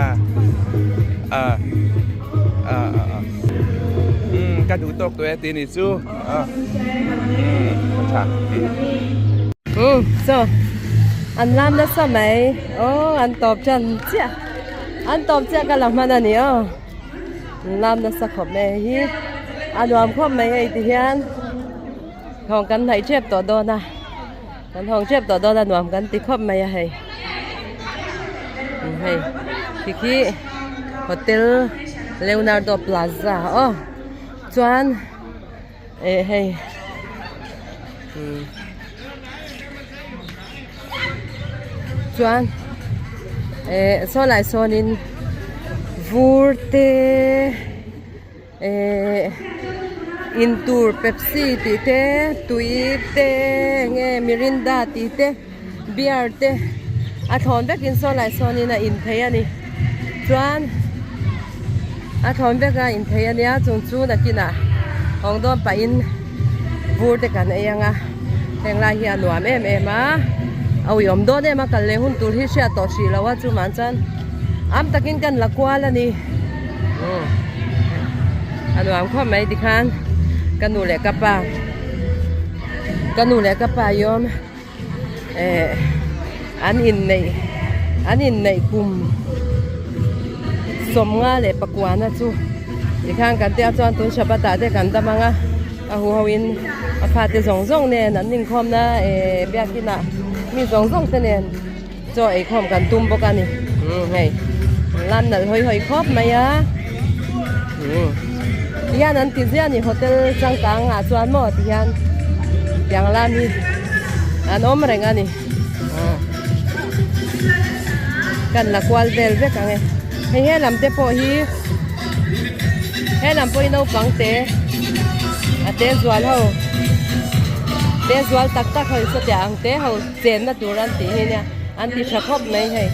C: a a a um ka duh tawk tawh e tih ni chu a um a tha
A: um so an lam nasa mai aw an tawp tan chiah an tawp chiah ka la hman a ni aw an lam nasa khawp mai hei hi a nuam khawp mai hei ti hian. Hawng kan hnaih tep tawh dawn a kan hawng tep tawh dawn a nuam kan ti khawp mai a hei hei khi khi hotel Leonardo Plaza aw chuan eh hei chuan eh saw lai sawnin vur te. Ehh intur pepsi tih te tui te enge mirinda tih te beer te a thlawn vekin saw lai sawnin a in thei a ni chuan a thlawn vek a in thei a nia chung chu nakinah hawng dawn pahin vur te kan ei ang a heng lai hi a nuam em em a a uiawm dawn em a kal leh hun tur hi hriat tawh hrih lo a chumah chuan am takin kan la kual a ni. A nuam khawp mai tikhan ka nu leh ka pa ka nu leh ka pa iawm eh an inneih an inneih kum sawmnga leh pakuana chu tikhan kan tia chuan tun Shabbat ah te kan dam ang a a hu ho in a fate zawng zawng nen an inkhawmna eh biakin ah mi zawng zawng te nen. Chaw eikhawm kan tum bawk a ni umm hei lan nalh hawi hawi khawp mai a umm tihian an ti ziah a ni hotel changkang ah chuan maw tihian tiang lam hi an awm reng a ni kan la kual vel vek ang e hei he lam te pawh hi he lam pawh hi naupang te a te zual ho te zual tak tak ho sawtiah ang te ho. Chenna tur an tih hi nia an ti tha khawp mai hei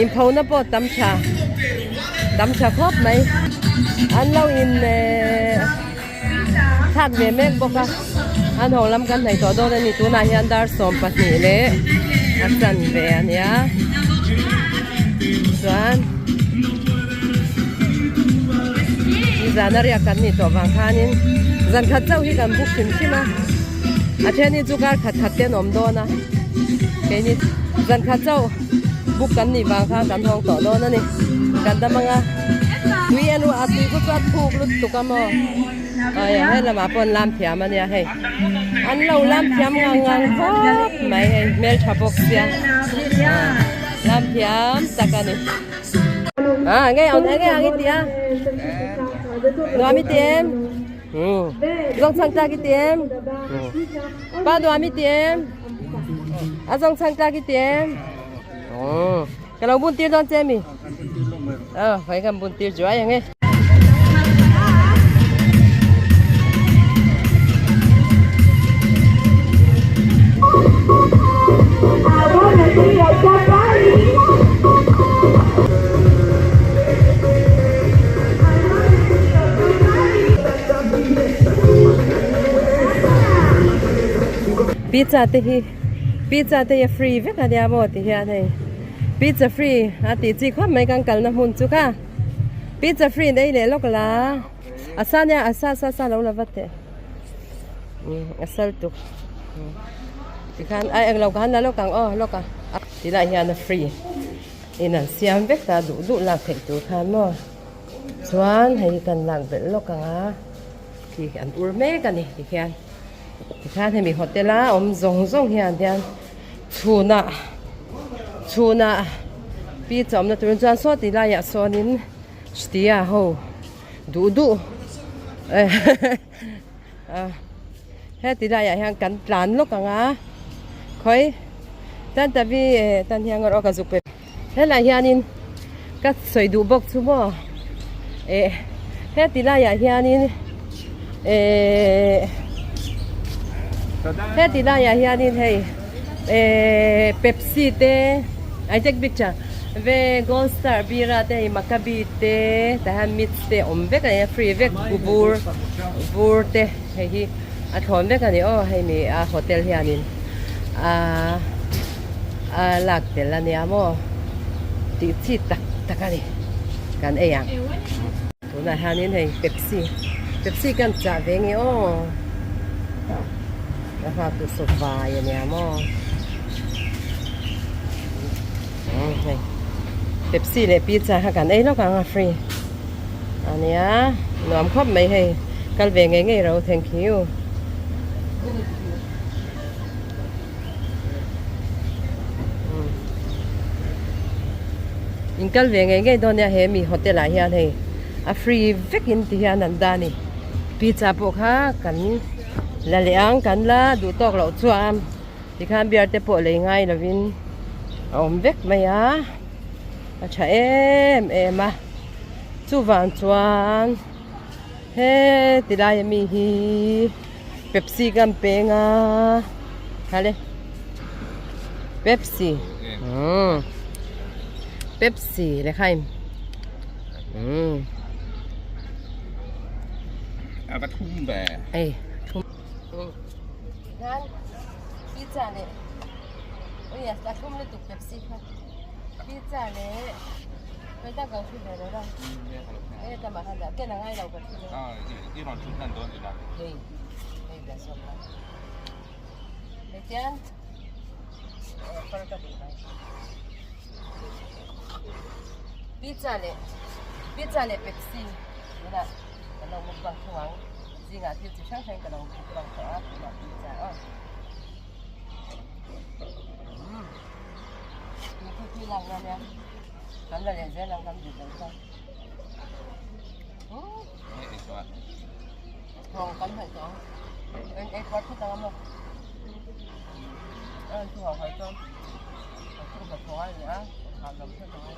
A: inphona pawh tam tha tam tha khawp mai an lo in ehh thlak ve mek bawk a an ho lam kan hnaih tawh dawn a ni tunah hian dar 12 leh a chan ve a nia chuan nizan a riak kan nih tawh vang khanin zan khat chauh hi kan book hrim hrim a. A then hi chu kar khat khat te an awm dawn a keini zan khat chauh book kan nih vang khan kan hawng tawh dawn a ni kan dam anga tui a lu a tui khu chu a thuk lutuk a maw ai he lamah pawh an lam thiam a nia hei an lo lam thiam ngang ngang khawp mai hei hmeltha bawk sia lam thiam tak a ni ah nge ang nge ang i ti a nuam i ti em. Zawng chhang tlak i ti em? Pa nuam i ti em? A zawng chhang tlak i ti em? Ka lo bun tir dawn che mi? Ờ, phải kan bun tir juai ang e. Pizza te hi pizza te hi a free vek a nia maw ti hian hei pizza free a tih chi khawp mai kan kalna hmun chu kha pizza free in ei leh lawk la a sa nia a sa sa sa lo la vat teh a sal tuk tikhan a englo ka han la lawk ang aw lawk a tilai hian a free in an siam vek ta duh duh lak theih tur khan maw. Chuan hei hi kan lak belh lawk ang a khi an ur mek a ni tikhian tikhan hemi hotel a awm zawng zawng hian hian chhunah chhunah pi chawmna turin chuan saw ti laiah sawnin hritia ho duh duh heti laiah hian kan tlan lawk ang a khawi tan ta vi tan hian erawh ka zuk pe. Helai hianin ka sawi duh bawk chu maw? Eh heti laiah hianin eh heti laiah hianin hei eh pepsi te I take picture ve gold star bira te hei maccabi te tah hian mix te awm vek a ni a free vek bur bur te hei hi a thlawn vek a ni aw hei mi a hotel hianin ahh a lak tel a nia maw tih chi tak tak a ni kan ei ang tunah hianin hei pepsi pepsi kan chah ve nge aw a nghak tu saw vai a nia maw hei pepsi leh pizza kha kan ei lawk ang a free a nia nuam khawp mai hei kal ve ngei ngei ro thank you. In kal ve ngei ngei dawn nia he mi hotel ah hian hei a free vek in ti hian an dah a ni pizza pawh kha kan la leh ang kan la duh tawk loh chuan tikhan beer te pawh lei ngai lovin a awm vek mai a a tha em em a chuvang chuan. He ti lai ami hi Pepsi kan peng a hale Pepsi umm Pepsi le khaim umm
C: a va thum ve
A: ei thum nan pizza le ui a thum lutuk Pepsi kha pizza le Pizza leh pizza leh pepsi tunah kan lo mukbang thung ang zingah thil chi hrang hrang ka lo mukbang tawh a tunah pizza aw tui khi tui lang na nia. Kan la leh zel ang kan duh loh chuan. Thawng kan hnaih tawh ang. En ei puar thut ang a maw. A rawn thu hau hau chuan a thu hna thawng a ni a, a lam thut ang a.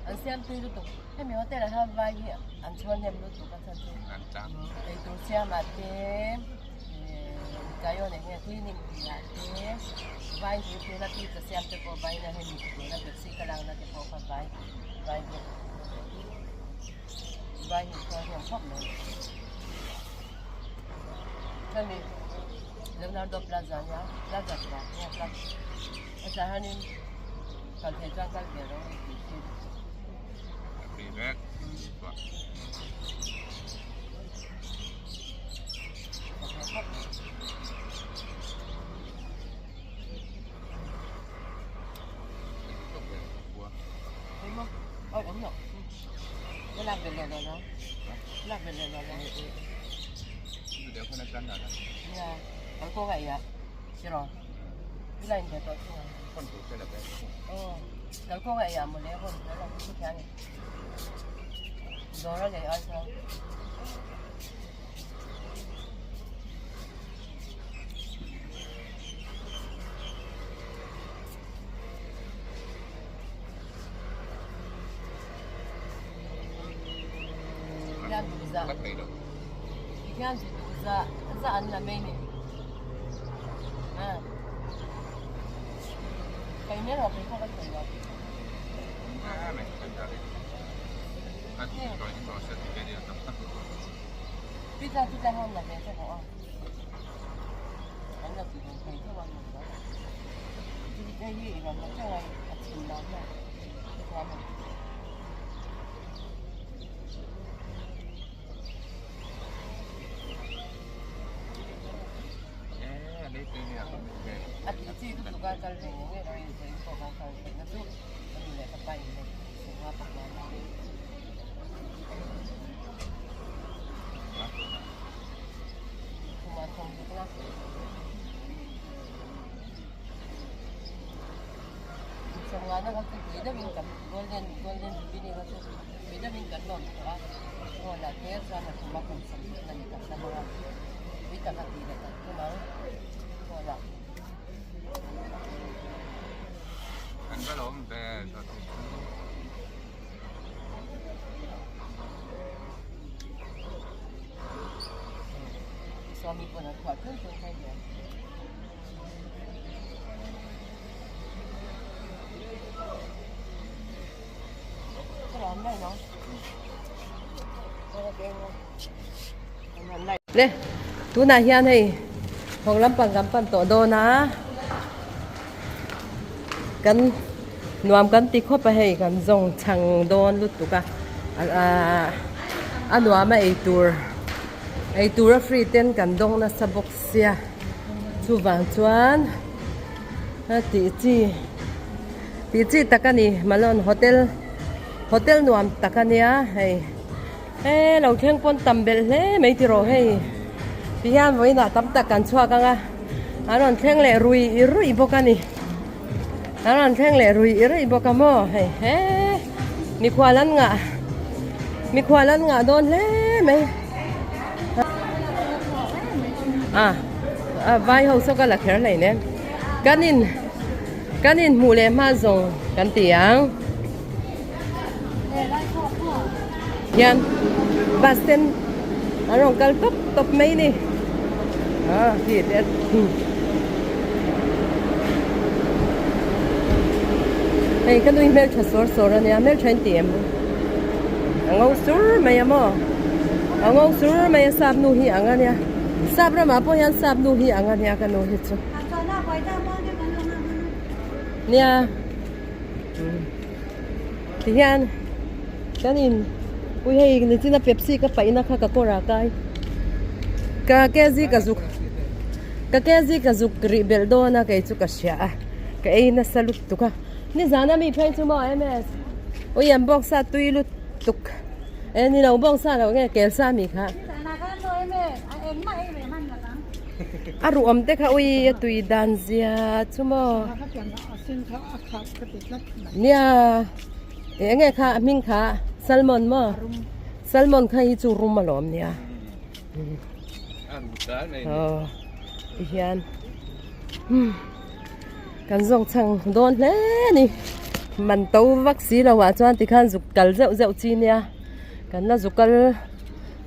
A: An siam tui lutuk. Hemi hotel ah hian vai hi an chhuan hnem lutuk a chhan chu eitur siam ah te kaio nen hian cleaning tih ah te vai hi tuna pizza siam te pawh vai na hemi tuna pepsi ka lakna te pawh kha vai vai bawk vai hi chhuan hnem khawp mai hemi Leonardo Plaza nia Plaza tih ah nge Plaza a tah hianin kal thei chuan kal ve lo a tih khi. Le tunah hian hei hawng lampang kan pan tawh dawn a kan nuam kan ti khawp a hei kan zawng chhang dawn lutuk a ahh a nuam a eitur eitur a free ten kan dawng nasa bawk sia chuvang chuan a tih chi tih chi tak a ni Malone hotel hotel nuam tak a nia hei he lo thleng pawn tam belh hle mai tiraw hei ti hian vawiinah tam tak kan chhuak ang a an rawn thleng leh rui ruih bawk a ni an rawn thleng leh rui ruih bawk a maw hei he mikhual an ngah mikhual an ngah dawn hle mai. A a vai ho saw ka la kher hlei nen kan in kan in hmuh leh hma zawng kan ti ang hian bus ten an rawn kal tawp tawp mai ni a khi te hei ka nui hmeltha sawr sawr ania hmeltha in ti em a ngo sur mai a maw a ngo sur mai a sap nu hi ang ania sap ramah pawh hian sap nu hi ang ania ka nu hi chu nia ti hian kan in ui hei nichina pepsi ka paihna kha ka kawr ah kai ka kg ka zuk ka kg ka zuk rih belh dawn a kei chu ka hria a ka ei nasa lutuk a nizan ami phei chu maw ms ui an bawngsa tui lutuk e ni lo bawngsa lo nge kelsa ami kha a ruh awm te kha ui a tui dan zia chu maw nia eng nge kha a hming kha salmon maw salmon kha hi chu rum alawm nia aw ti hian kan zawng chhang dawn hle a ni man to vak si lo ah chuan tikhan zuk kal zeuh zeuh chi nia kan la zuk kal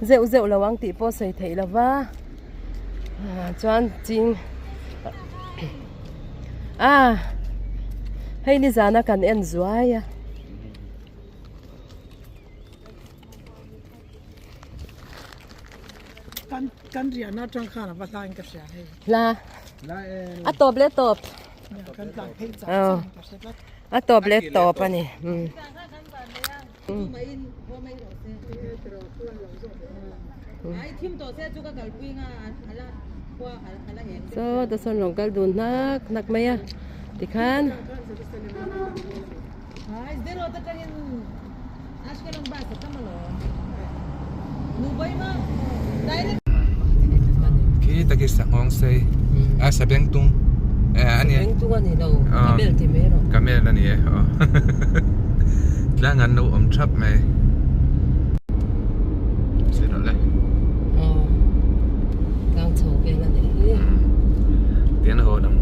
A: zeuh zeuh lo ang tih pawh sawi theih lo va ah chuan ching a hei nizana kan en zuai a.
E: Kan kan riahna atang khan a va hlain ka hria hei.
A: Hla. A tawp leh tawp.
E: Kan tlan phei chak chak in ka hre tlat.
A: A tawp leh tawp a ni. Saw ta sawn rawn kal dun hnak hnak mai a tikhan.
C: Khi taki sanghawng sei a sabengtung a ni
A: sabengtung a ni lo camel ti mai rawh
C: camel a ni e aw tlang an lo awm thap mai zir rawh le
A: aw tlang chho vel a ni hi
C: tian haw dang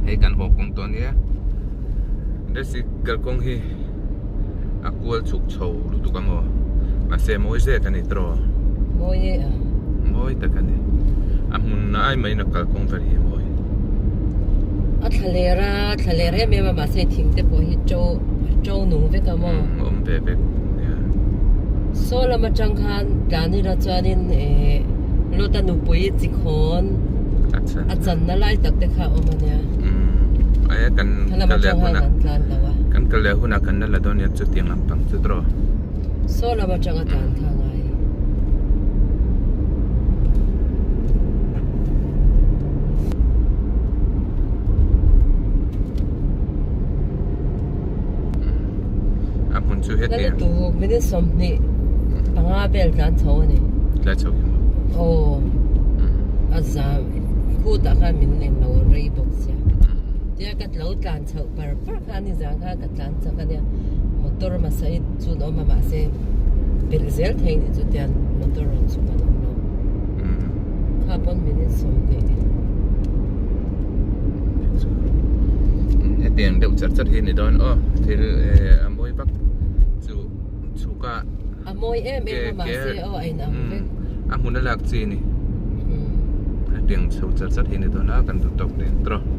C: hei kan haw kawng tawh ania Dressy kalkawng hi a kual chhuk chho lutuk ang aw mahse mawi zet a ni tawh
A: mawi e a
C: mawi tak a ni a hmun ai mai in a kalkawng vel hi a mawi
A: a thla ler a thla ler em em a mahse thing te pawh hi to to nung vek a maw
C: awm ve vek nia
A: saw lam atang khan tlan ila chuanin eh Lota nupui chi khawn a channa lai tak te kha a awm a nia.
C: Aia kan kal leh hunah kan kal leh hunah kan la la dawn nia chutiang lampang chu tawh.
A: Saw lam atanga tlan kha a ngai.
C: A hmun chu hetiang.
A: Lal tuk minute 20 panga vel tlan chho a ni.
C: Tlan chho hi maw?
A: Aw. A zam khutah khan min eng lo rei bawk sia. Tia ka lo tlan chhoh par par kha ni zan khan ka tlan chak a nia. Motor hmasa hi chun awm a mahse belh zel thei ni chu tian motor rawn chhuk an awm lo. Kha pawn minute 20.
C: Hetiang deuh char char hi ni dawn aw thil a mawi vak chu chhuk a
A: a mawi em em a mahse aw a inang vek.
C: A hmun a lak chi a ni. Hetiang chho char char hi a ni dawn a kan duh tawk nen tawh.